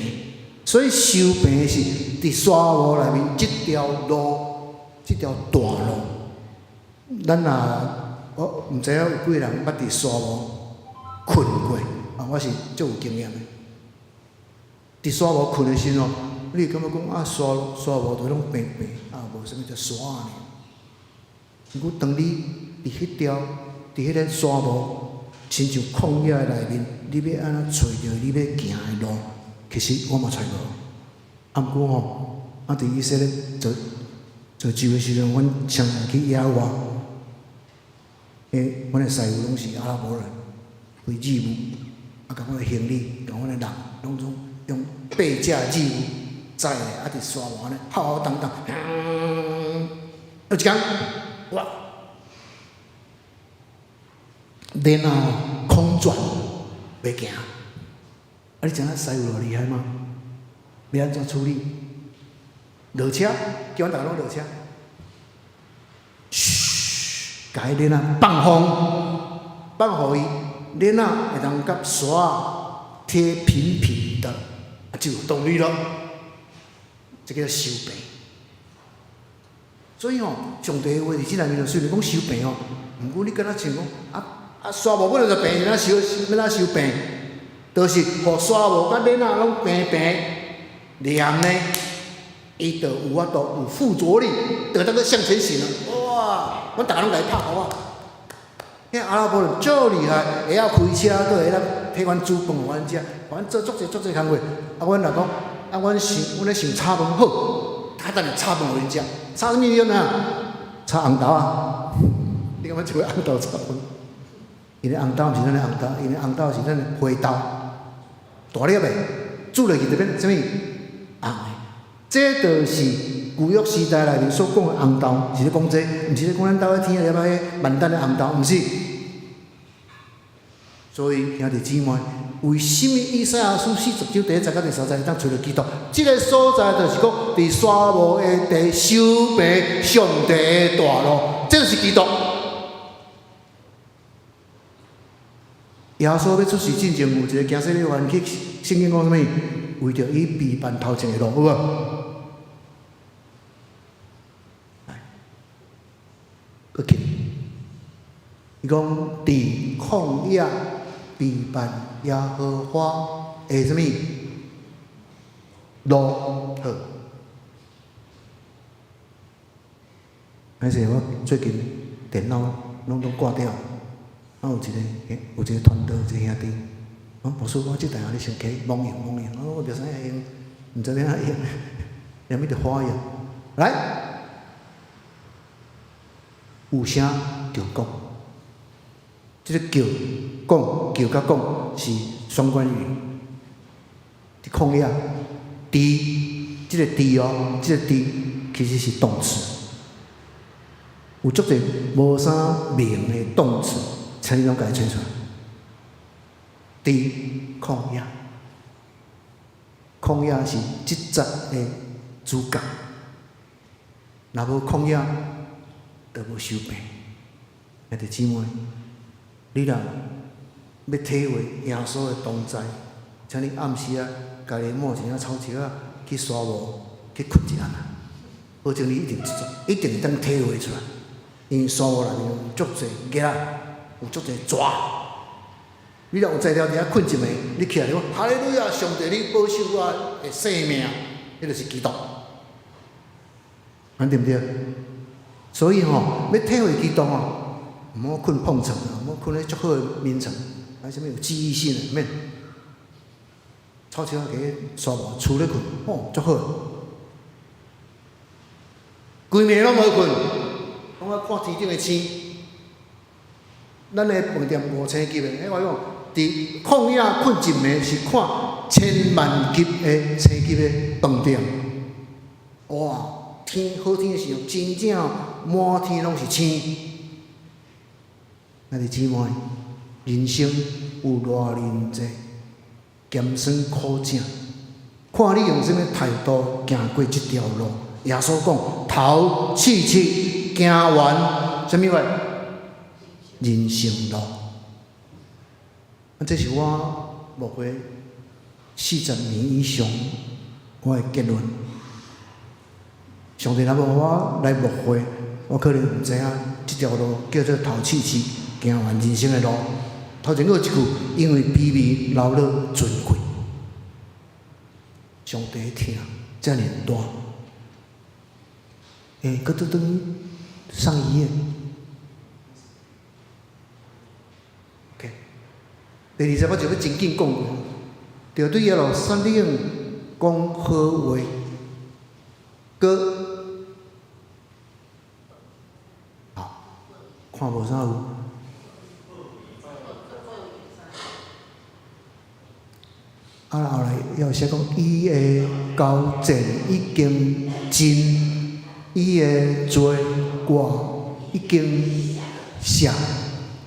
所以修平是佇沙漠內面這條路，這條大路。咱若我毋知影有幾个人捌佇沙漠睏過，啊，我是足有經驗的。佇沙漠睏的時陣哦，你會感覺講啊，沙漠都攏平平，啊，無啥物只沙爾。毋過當你佇彼條佇彼个沙漠，親像曠野的內面，你欲按怎揣著你欲行的路，其實我嘛揣無。啊，毋過吼，啊，佇以色列做做州的時陣，阮常常去野外。欸，阮的師傅攏是阿拉伯人，背義務，啊，共阮的行李，共阮的人，攏總用八隻義務載咧，啊，佇沙漠按呢，浩浩蕩蕩，有一工，哇，鏈仔空轉袂行，啊！你知影師傅偌厲害嗎？欲按怎處理？落車，叫阮逐家攏落車。噓，共彼鏈仔放風，放予伊鏈仔會當佮沙貼平平的，啊，就有動力咯。這叫修平。所以吼，上帝的話佇這內面，雖然講修平吼，毋過你敢若像講啊啊，沙漠本來就平，欲怎修欲怎修平？就是予沙漠佮鏈仔攏平平黏呢，伊就有法度有附着力，就當閣向前行了。哇！阮逐家攏共伊拍鼓仔。彼阿拉伯人足厲害，會曉開車，閣會曉替阮煮飯予阮食，予阮做足濟足濟工課。啊，阮若講，啊，阮想，阮咧想炒飯好，較等下炒飯予𪜶食。炒啥物你知影？炒紅豆仔。你感覺這個紅豆炒飯？𪜶的紅豆毋是咱的紅豆，𪜶的紅豆是咱的花豆，大粒的，煮落去就變啥物？紅的。這就是舊約時代內面所講的紅豆，是咧講這，毋是咧講咱兜仔天仔粒仔萬丹的紅豆，毋是。所以兄弟姊妹，為啥物以賽亞書40章第一節到第三節會當揣著基督？這個所在就是講，佇沙漠的地修平上帝的大路，這就是基督。耶穌欲出世進前，有一個驚洗禮員去聖經講啥物？為著伊備辦頭前的路，好無？來，閣去。伊講佇曠野備辦耶和華的啥物路？好。歹勢，我最近電腦攏總掛掉。啊，有一個有一個團隊，有一個兄弟，講牧師，我這台你先去摸用摸用，我袂知影用，毋知欲按怎用，連一直花用。來，有聲就講，這個叫講叫佮講是雙關語。佇曠野，佇這個佇哦，這個佇其實是動詞，有足濟無啥名的動詞。請你攏共伊揣出來。佇曠野，曠野是這節的主角。若無曠野，就無修平。兄弟姊妹，你若欲體會耶穌的同在，請你暗時仔家己抹一領草石仔去沙漠去睏一暗啊！保證你一定一定會當體會出來，因為沙漠內面有足濟蟻仔。有足濟蛇，你若有才調佇遐睏一暝，你起來就講哈利路亞，上帝你保守我的性命，彼就是基督，按對毋對？所以吼，欲體會基督吼，毋好睏膨床，毋好睏彼足好的眠床，啊，啥物有記憶性的免。草石仔佇沙漠厝咧睏，吼，足好。規暝攏無睏，攏愛看天頂的星。咱的飯店五星級的，彼我講，佇曠野睏一暝是看千萬級的星級的飯店。哇！天好天的時候，真正滿天攏是星。兄弟姊妹，人生有偌爾濟鹹酸苦汫，看你用啥物態度行過這條路。耶穌講，頭刺刺行完，啥物話？人生路。啊，這是我牧會40年以上我的結論。上帝若無予我來牧會，我可能毋知影這條路叫做頭刺刺行完人生的路。頭前閣有一句，因為卑微流落尊貴。上帝疼遮爾大。欸，閣倒轉上一頁。OK，第二節我就欲真緊講過，著對耶路撒冷講好話，閣好看無啥有。啊，後來又寫講，伊的交戰已經盡，伊的罪我已經赦，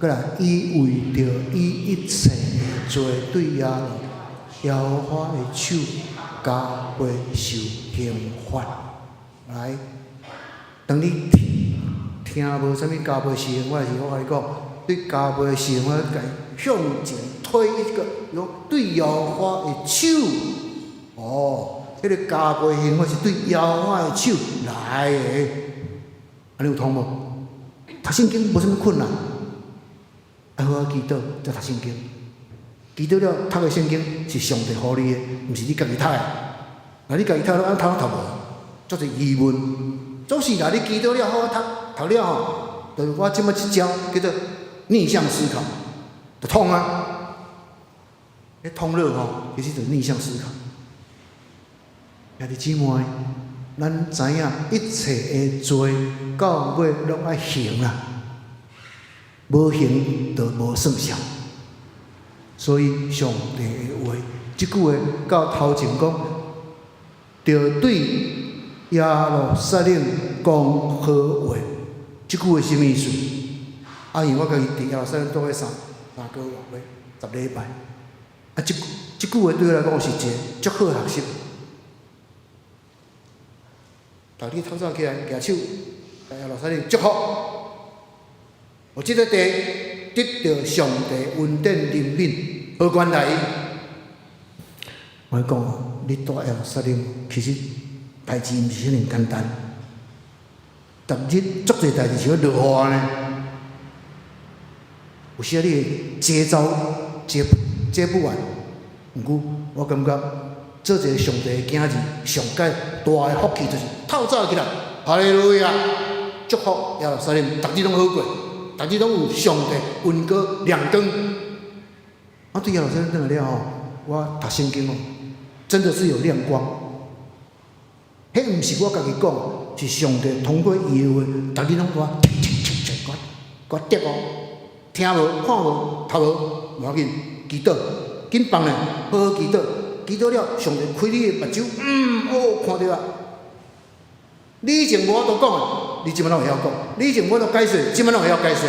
閣來伊為著伊一切的罪對耶和華的手加倍受刑罰。來，當你聽無啥物加倍受刑罰時，我共你講，對加倍受刑罰，共向前推一個，講對耶和華的手，哦，彼個加倍刑罰是對耶和華的手來的，按呢有通無？讀聖經無啥物困難，愛好好祈禱，才讀聖經。祈禱了，讀的聖經是上帝予你的，毋是你家己讀的。若你家己讀，按讀攏讀無，足濟疑問。總是若你祈禱了，好好讀，讀了吼，就是我這麼一招叫做逆向思考，就通啊。彼通了吼，其實就是逆向思考。兄弟姊妹，咱知影一切的罪到尾攏愛還啦，無還就無算數。所以上帝的話，這句話到頭前講，著對耶路撒冷講好話。這句話啥物意思？啊，因為我家己佇耶路撒冷住了3個月，10禮拜。啊，這句話對我來講是一個足好的學習。逐日透早起來舉手，耶路撒冷祝福，予這個地得著上帝恩典憐憫，好關待伊。我講，你住耶路撒冷，其實代誌毋是遐爾簡單。逐日足濟代誌像落雨按呢，有時你會接招接不完。毋過我感覺做一個上帝的囝兒，上蓋大的福氣就是透早起來，哈利路亞，祝福耶路撒冷，逐日攏好過，逐日攏有上帝恩膏亮光。我對耶路撒冷轉來了後，我讀聖經哦，真的是有亮光。彼毋是我家己講，是上帝通過伊的話，逐日攏我給我得哦，聽無、看無、讀無，無要緊，祈禱，緊放咧，好好祈禱，祈禱了，上帝開你的目睭，哦，看著啊。你以前無法度講的，你這擺攏會曉講；你以前無法度解釋，這擺攏會曉解釋。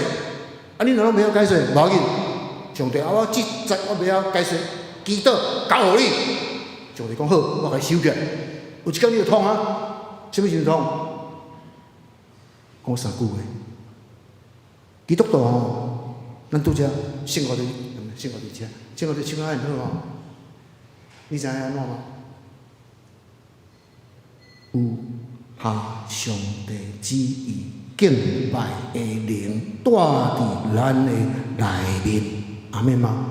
啊，你若攏袂曉解釋，無要緊，上帝啊，我這節我袂曉解釋，祈禱交予你。上帝講好，我共你收起來。有一工你就通啊，啥物時陣通？講三句話。基督徒吼，咱拄才聖歌隊，聖歌隊遮，聖歌隊唱得很好吼。你知影按怎嗎？有下上帝旨意敬拜的靈帶佇咱的內面，阿們嗎？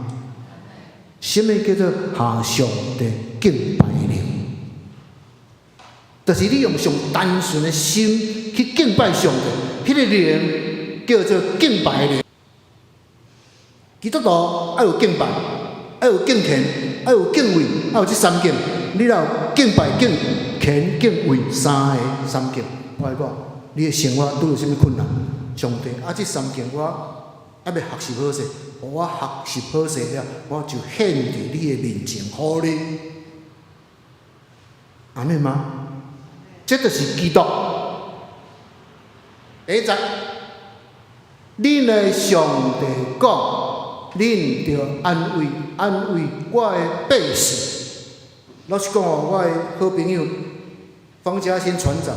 啥物叫做下上帝敬拜的靈？就是你用上單純的心去敬拜上帝，彼個靈叫做敬拜的靈。基督徒愛有敬拜，愛有敬虔，愛有敬畏，愛有這三敬。你若有敬拜、敬虔、敬畏三个三敬，我來講，你的生活拄著啥物困難？上帝啊，這三敬我猶未學習好勢，我學習好勢了，我就獻佇你的面前，予你。阿們嗎？這就是基督。第一節，恁的上帝講，恁著安慰安慰我的百姓。老實講哦，我的好朋友方家新船長，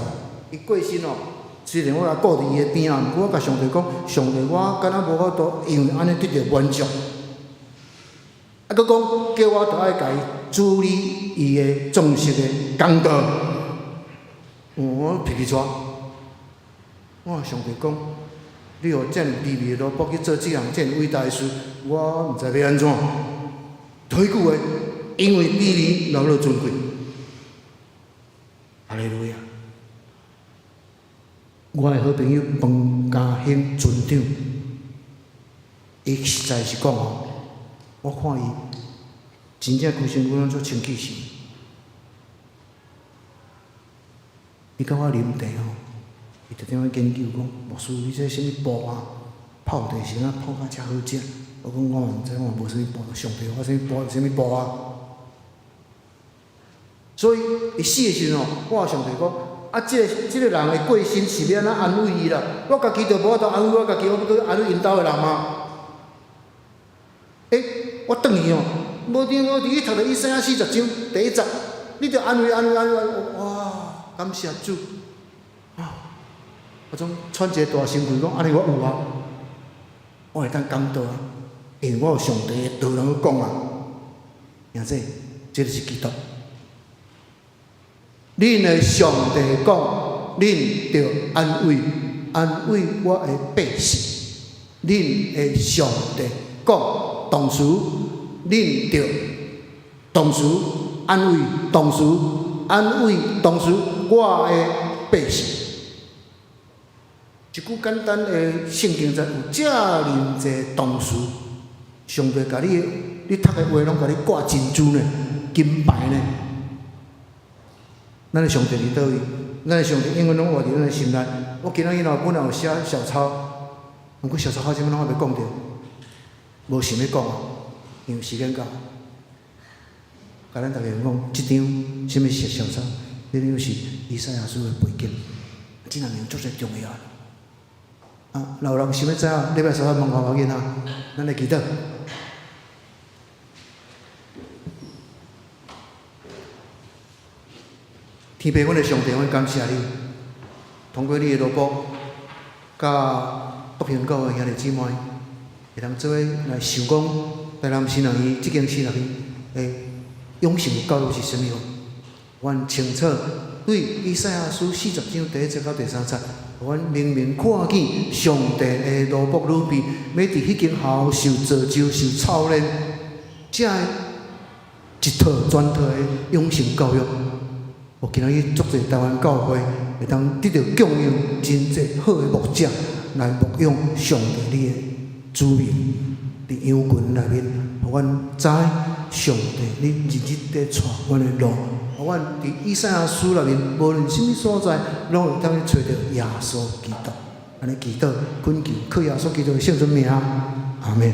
伊過身哦。雖然我來顧佇伊的邊仔，毋過我共上帝講，上帝，我敢若無法度，因為按呢得著滿足。啊，閣講叫我著愛共伊處理伊的葬式的工作。我脾氣煞，我上帝講，你予遮爾卑微的奴僕去做這項遮爾偉大的事，我毋知欲按怎。彼句話，因為卑微，流露尊貴。哈利路亞！我的好朋友彭家興船長，伊實在是講哦，我看伊真正規身軀攏足清氣神。伊佮我啉茶吼，伊就踮咧研究講，牧師，你這啥物布啊？泡茶時陣泡甲遮好食。我講我嘛毋知，我嘛無啥物布，上帝我啥物布啥物布啊？所以伊死的時陣吼，我上帝講，啊，這個人的過身是欲按怎安慰伊啦？我家己就無法度安慰我家己，我欲閣安慰𪜶兜的人嗎？欸，我轉去哦，無定無佇去讀著以賽亞四十章第一節，你著安慰安慰安慰，哇！感謝主，啊！我總喘一个大聲氣講，按呢我有啊，我會當講道啊，因為我有上帝的道通講啊。兄弟，這就是基督。恁的上帝講，恁著安慰安慰我的百姓。恁的上帝講，動詞，恁著動詞安慰動詞安慰動詞，我的百姓。一句簡單的聖經節有遮爾濟動詞，上帝共你，你讀的話攏共你掛珍珠呢，金牌呢。咱的上帝佇佗位？咱的上帝永遠攏活佇咱的心內。我今仔日若本來有寫小抄，毋過小抄到這擺攏猶未講著，無想欲講啊，因為時間到。共咱逐家講，這張啥物是小抄？這張是以賽亞書的背景，這兩樣足濟重要。啊，若有人想欲知影，禮拜三問我無要緊啊，咱來祈禱。天父，阮的上帝，阮感謝你，通過你的奴僕，佮北平教會兄弟姊妹，會當做伙來想講台南神學院這間神學院的養成教育是啥物？阮清楚對以賽亞書四十章第一節到第三節，阮明明看見上帝的奴僕預備，欲佇彼間學校受造就、受操練，這一套全套的養成教育。我今仔日足濟台灣教會會當得著供應真濟好的牧者來牧養上帝你的子民，佇羊群內面，予阮知上帝你日日佇帶阮的路，予阮佇以賽亞書內面，無論啥物所在，攏會當去揣著耶穌基督。按呢祈禱，懇求靠耶穌基督的聖尊名，阿們。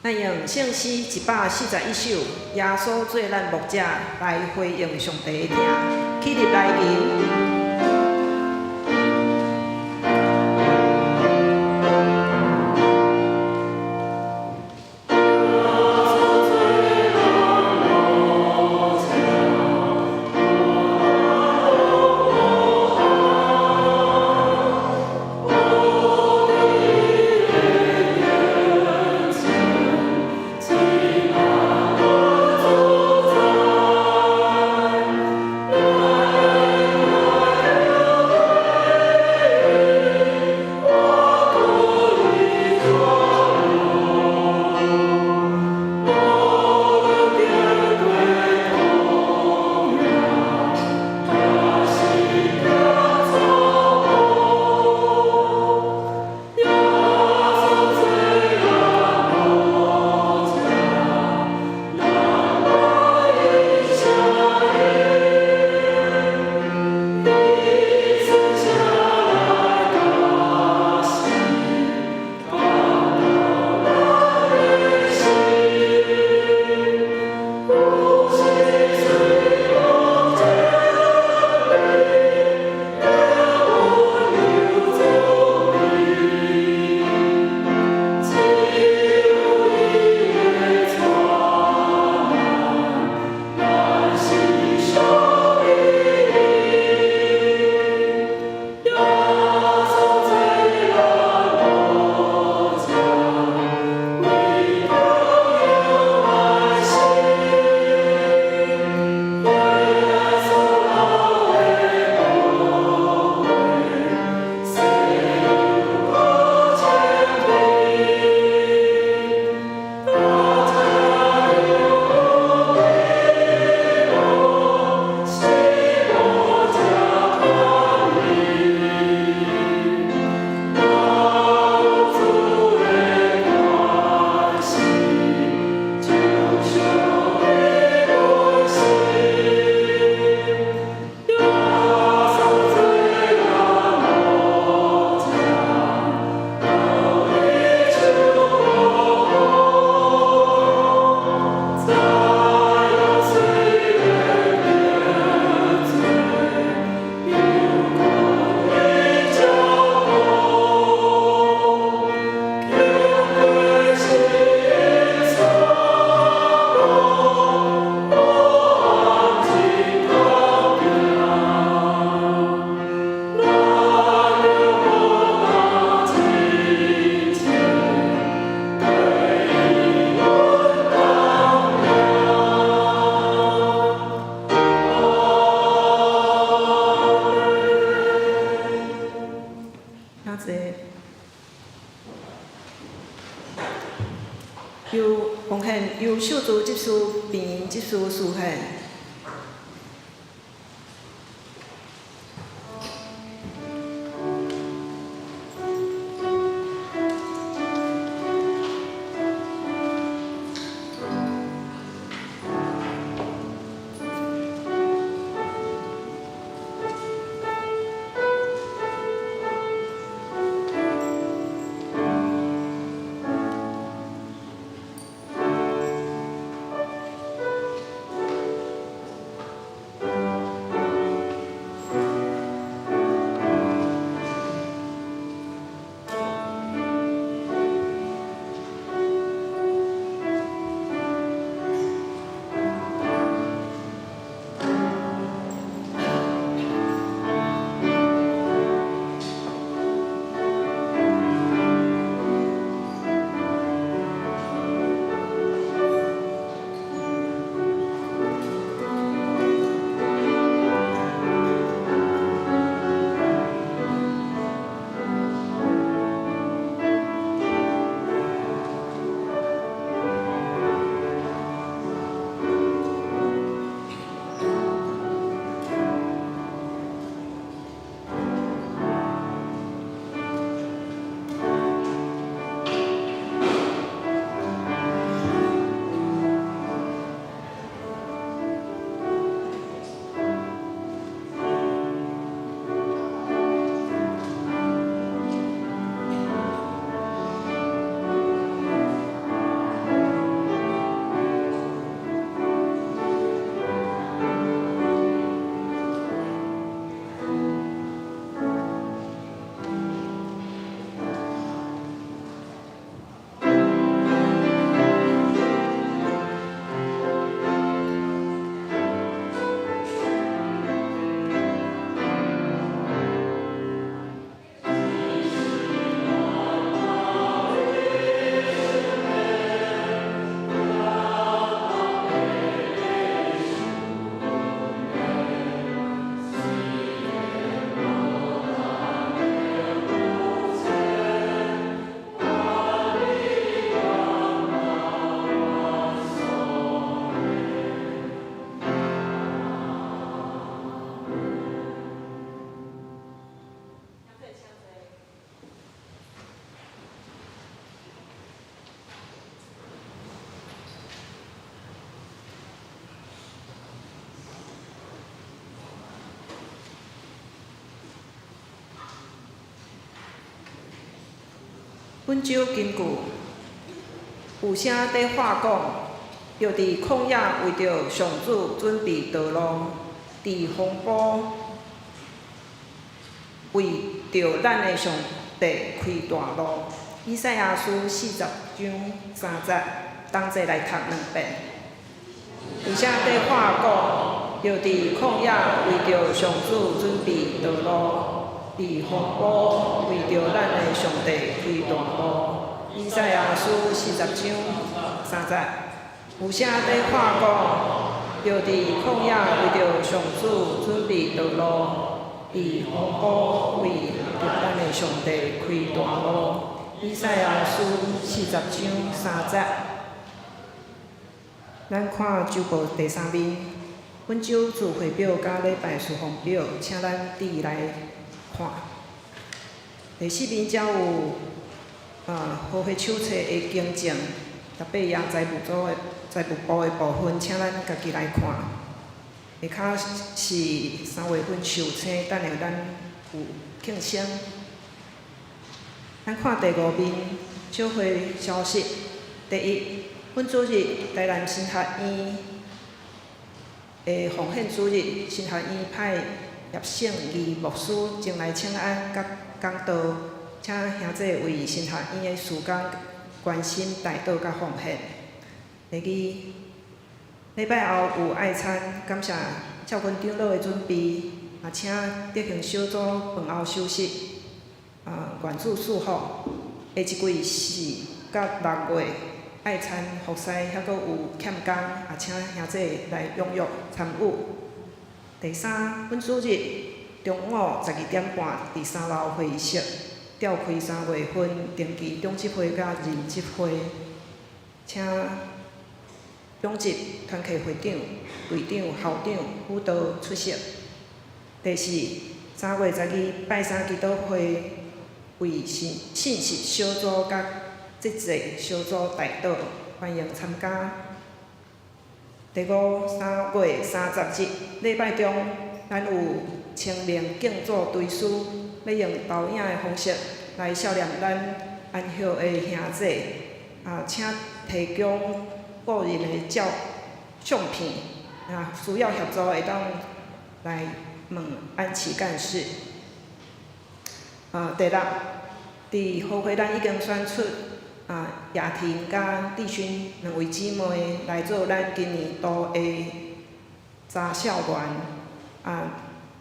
咱用聖詩141首，耶穌做咱牧者，來回應上帝的疼，起立來吟。主宰。由秀珠執事、病執事司獻。本周根據有聲佇喊講，著佇曠野為著上主準備道路，佇荒埔為著咱的上帝開大路。以賽亞書40章3節，同齊來讀兩遍。有聲佇喊講，著佇曠野為著上主準備道路，佇荒埔為著咱的上帝開大路。以賽亞書40章3節，有聲佇喊講，著佇曠野為著上主準備道路，佇荒埔為著咱的上帝開大路。以賽亞書40章3節。咱看週報第三面，本週聚會表佮禮拜事奉表，請咱佇來看。第四面才有和會手冊的更正，特別也財務組的財務部的部分，請咱家己來看。下跤是3月份授請，等下咱有慶生。咱看第五面小會消息。第一，本主日台南神學院的奉獻主日，神學院派葉聖義牧師前來請安佮講道，請兄弟為神學院的事工關心、代禱佮奉獻。第二，禮拜後有愛餐，感謝照阮長老的準備，也請德行小組飯後休息。願主賜福。下一季4佮6月愛餐服侍，還閣有欠工，也請兄弟來踴躍參與。第三，本主日中午12點半，佇3樓會議室召開3月份定期長執會佮任執會，請長執團契會長、隊長、校長輔導出席。第四，3月12拜三祈禱會為信信實小組佮節制小組代禱，歡迎參加。第五，3月30日禮拜中，咱有青年敬主追思，欲用投影的方式來數念咱安息的兄弟，啊，請提供個人的照相片，啊，需要協助會當來問安琪幹事。啊，第六，佇和會咱已經選出啊雅婷佮麗薰兩位姊妹來做咱今年度的查校員。啊，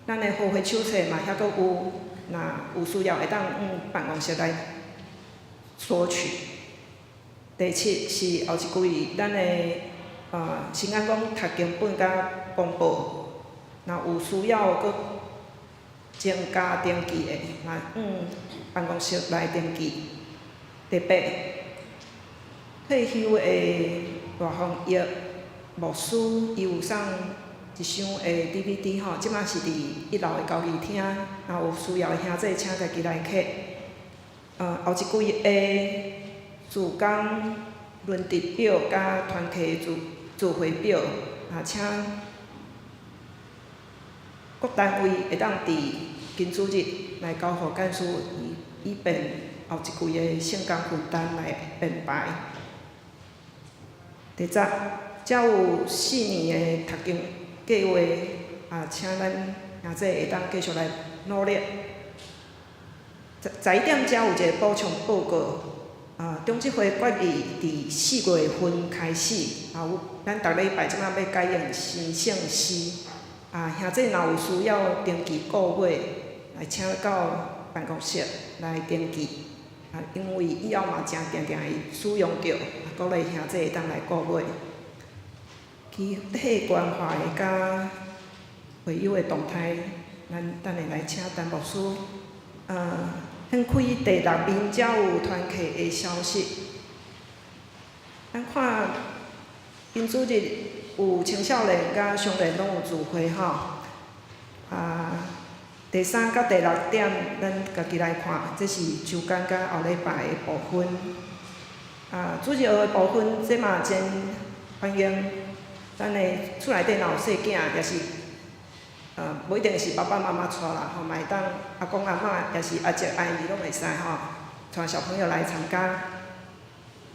咱的和會手冊嘛猶閣有，若有需要會當往辦公室來索取。第七是後一季咱的啊新安宮讀經本佮公報，若有需要閣增加登記的，嘛往辦公室來登記。第八，退休的賴鳳玉牧師，伊有送一箱的 DVD 吼，這馬是佇一樓的交誼廳，若有需要的兄弟，請家己來摕。後一季的事工輪值表佮團契聚聚會表，啊，請各單位會當佇今主日來交予幹事，以以便後一季的聖工分擔來編排。第十，遮有四年的讀經計劃，啊，請咱兄弟會當繼續來努力。11點遮有一個補充報告，啊，長執會決議佇4月份開始，啊，有咱逐禮拜這馬欲改用新聖詩，啊，兄弟若有需要登記購買，來請到辦公室來登記，啊，因為以後嘛誠定定會使用著，鼓勵兄弟會當來購買。其他關懷佮會友的動態，咱等下來請陳牧師。掀開第六面才有團契的消息。咱看，今主日有青少年佮少年攏有聚會吼。啊，第三佮第六點，咱家己來看，這是周間佮後禮拜的部分。啊，主日學的部分，這嘛真歡迎咱的厝內底若有細囝，也是。無一定是爸爸媽媽帶啦，吼，嘛會當阿公阿嬤，也是阿叔阿姨攏會使吼，帶小朋友來參加。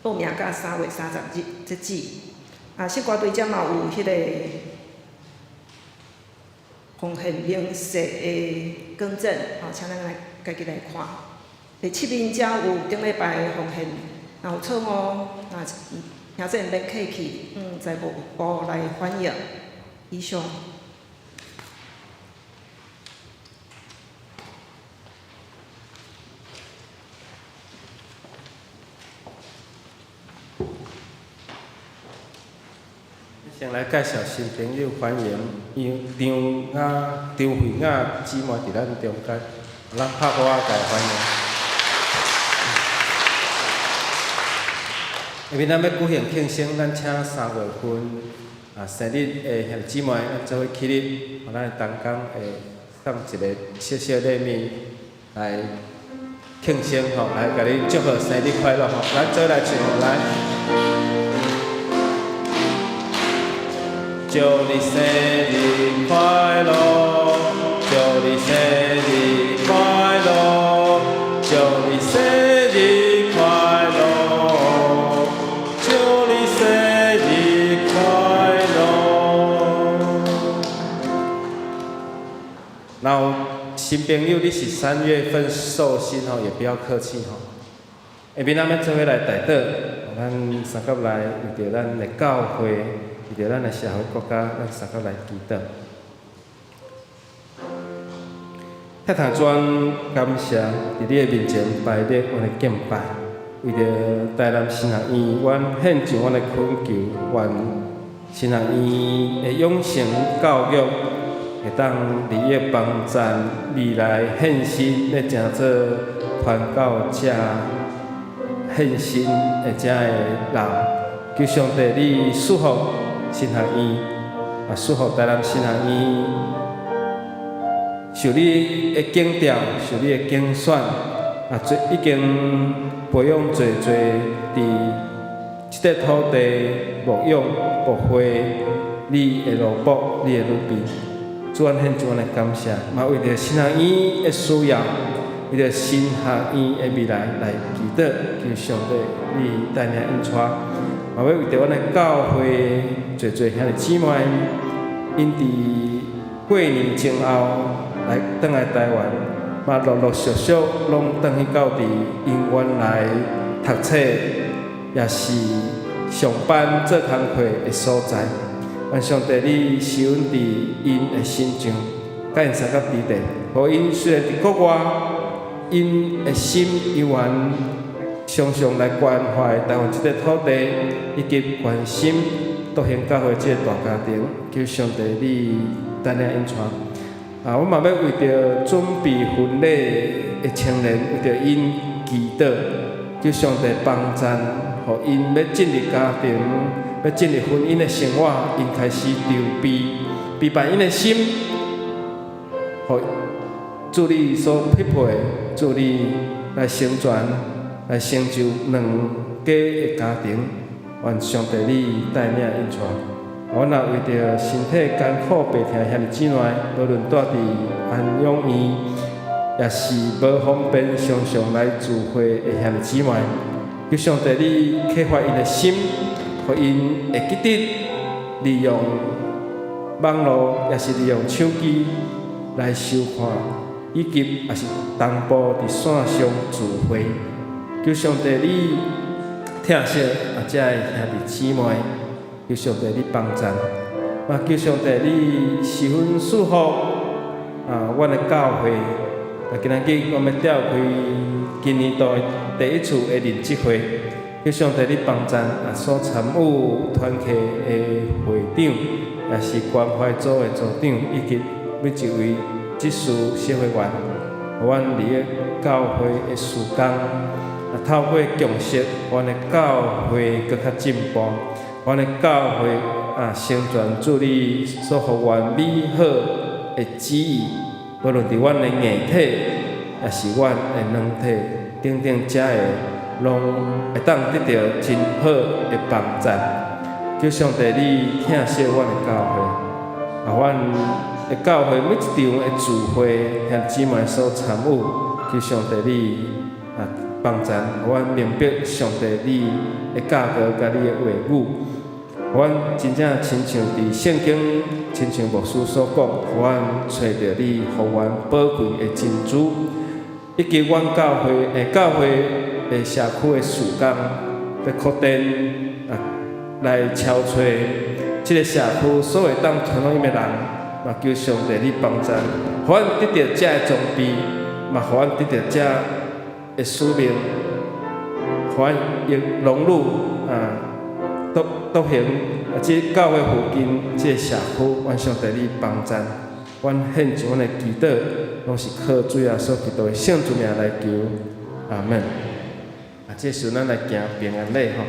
報名到3月30日截止。啊，聖歌隊遮嘛有彼個奉獻明細的更正，吼，請咱來家己來看。第七面遮有頂禮拜的奉獻，若有錯誤，若兄弟毋免客氣，向財務部來反映。以上。先來介紹新朋友，歡迎楊張雅、張慧雅姊妹佇咱中間，咱拍鼓仔共伊歡迎。下面咱欲舉行慶生，咱請3月份啊生日的兄弟姊妹，咱做伙起立，予咱的同工會送一个小小禮物來慶生吼，來共你祝賀生日快樂吼，咱做伙來唱來。祝你生日快樂，祝你生日快樂，祝你生日快樂，祝你生日快樂。然後新朋友，你是3月份壽星吼，也不要客氣吼。下面咱欲做伙來代禱，咱相佮來為著咱的教會。為著咱的社會國家，咱相佮來祈禱。天父主，感謝佇你的面前擺列阮的敬拜，為著台南神學院，阮獻上阮的懇求，願神學院的養成教育會當利益幫贊未來獻身欲成做傳教者獻身的遮的人。求上帝你賜福神學院，啊賜福台南神學院，受你的揀召，受你的揀選，啊，做已經培養濟濟佇這塊土地牧養牧會你的奴僕，你的女婢。主，阮獻上阮的感謝，嘛為著神學院的需要，為著神學院的未來來祈禱，求上帝你帶領引帶。嘛欲為著阮的教會濟濟兄弟姊妹，𪜶佇過年前後來轉來台灣，嘛陸陸續續攏轉去到佇𪜶原來讀冊，也是上班做工課的所在。願上帝你施恩佇𪜶的身上，佮𪜶相佮佇地，予𪜶雖然佇國外，𪜶的心猶原常常來關懷台灣這塊土地，以及關心獨行教會這個大家庭。求上帝你帶領𪜶帶。啊，阮嘛欲為著準備婚禮的青年，為著𪜶祈禱，求上帝幫贊，予𪜶欲進入家庭，欲進入婚姻的生活，𪜶開始籌備，備辦𪜶的心，予主你所匹配，主你來成全，來成就兩家的家庭。願上帝你帶領𪜶帶。阮也為著身體艱苦病痛的兄弟姊妹，無論蹛佇安養院，也是無方便常常來聚會的兄弟姊妹，求上帝你啟發𪜶的心，予𪜶會記得利用網路，也是利用手機來收看，以及也是同步佇線上聚會。求上帝你疼惜啊，這个兄弟姊妹，求上帝你幫贊，嘛求上帝你十分賜福啊，阮的教會。啊，今仔日阮欲召開今年度的第一次的認職會，求上帝你幫贊啊，所參與團契的會長，也是關懷組的組長，以及每一位執事小會員，予阮佇咧教會的事工，啊，透過共識，阮的教會閣較進步，阮的教會啊，成全主你所予阮美好的旨意，無論佇阮的硬體，抑是阮的軟體等等，遮个攏會當得著真好的幫贊。求上帝你疼惜阮的教會，啊，阮的教會每一場的聚會，兄弟姊妹所參與，求上帝你啊幫贊，予阮明白上帝你的教導佮你的話語，予阮真正親像佇聖經，親像牧師所講，予阮揣著你予阮寶貴的真珠，以及阮教會的教會的社區的事工，欲擴展啊，來超揣這个社區所會當傳福音的人，嘛求上帝你幫贊，予阮得著這个裝備，嘛予阮得著這个使命，予阮會融入啊，獨獨行啊，這教會附近這个社區，願上帝你幫贊，阮獻上阮的祈禱，攏是靠主耶穌基督的聖主名來求，阿門。啊，這時陣咱來行平安禮吼。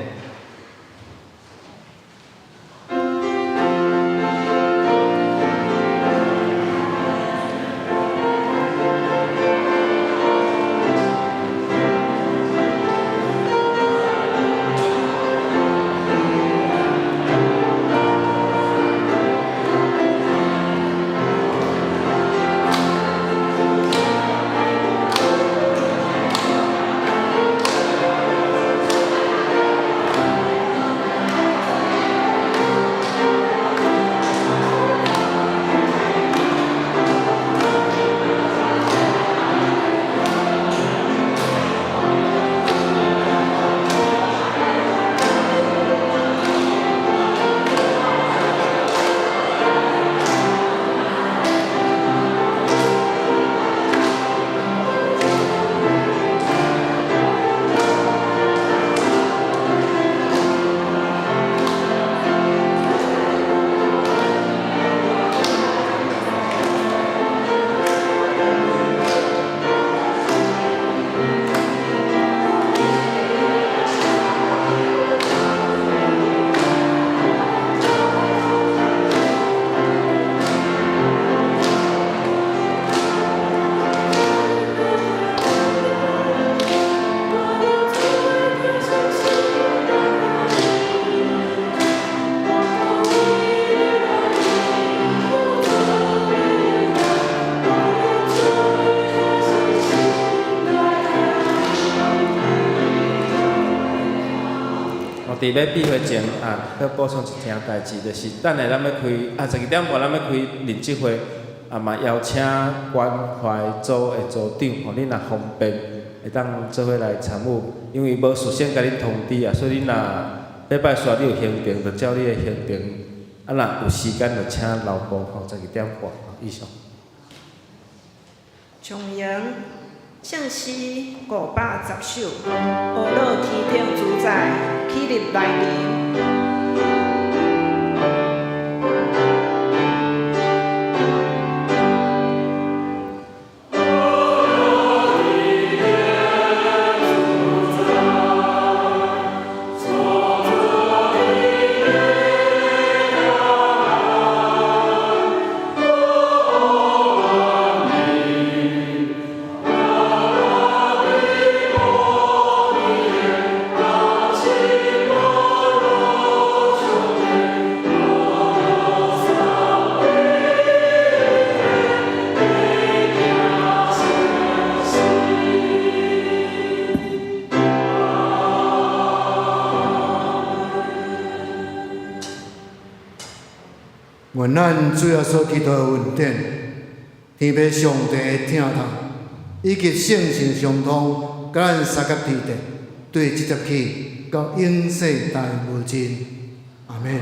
佇欲閉會前啊，閣補充一件代誌，就是等下咱欲開啊，12點半咱欲開認職會，啊嘛邀請關懷組的組長，吼，恁若方便會當做伙來參與，因為無事先共恁通知啊，所以恁若禮拜四你有行程，就照你的行程，啊若有時間就請留步吼，12點半，以上。松榮聖詩510首，呵咾天頂主宰，起立來臨。願咱主耶穌基督的恩典、天父上帝的疼痛，以及聖神相通，佮咱相佮佇咧，對這節起到永世大無盡。阿們。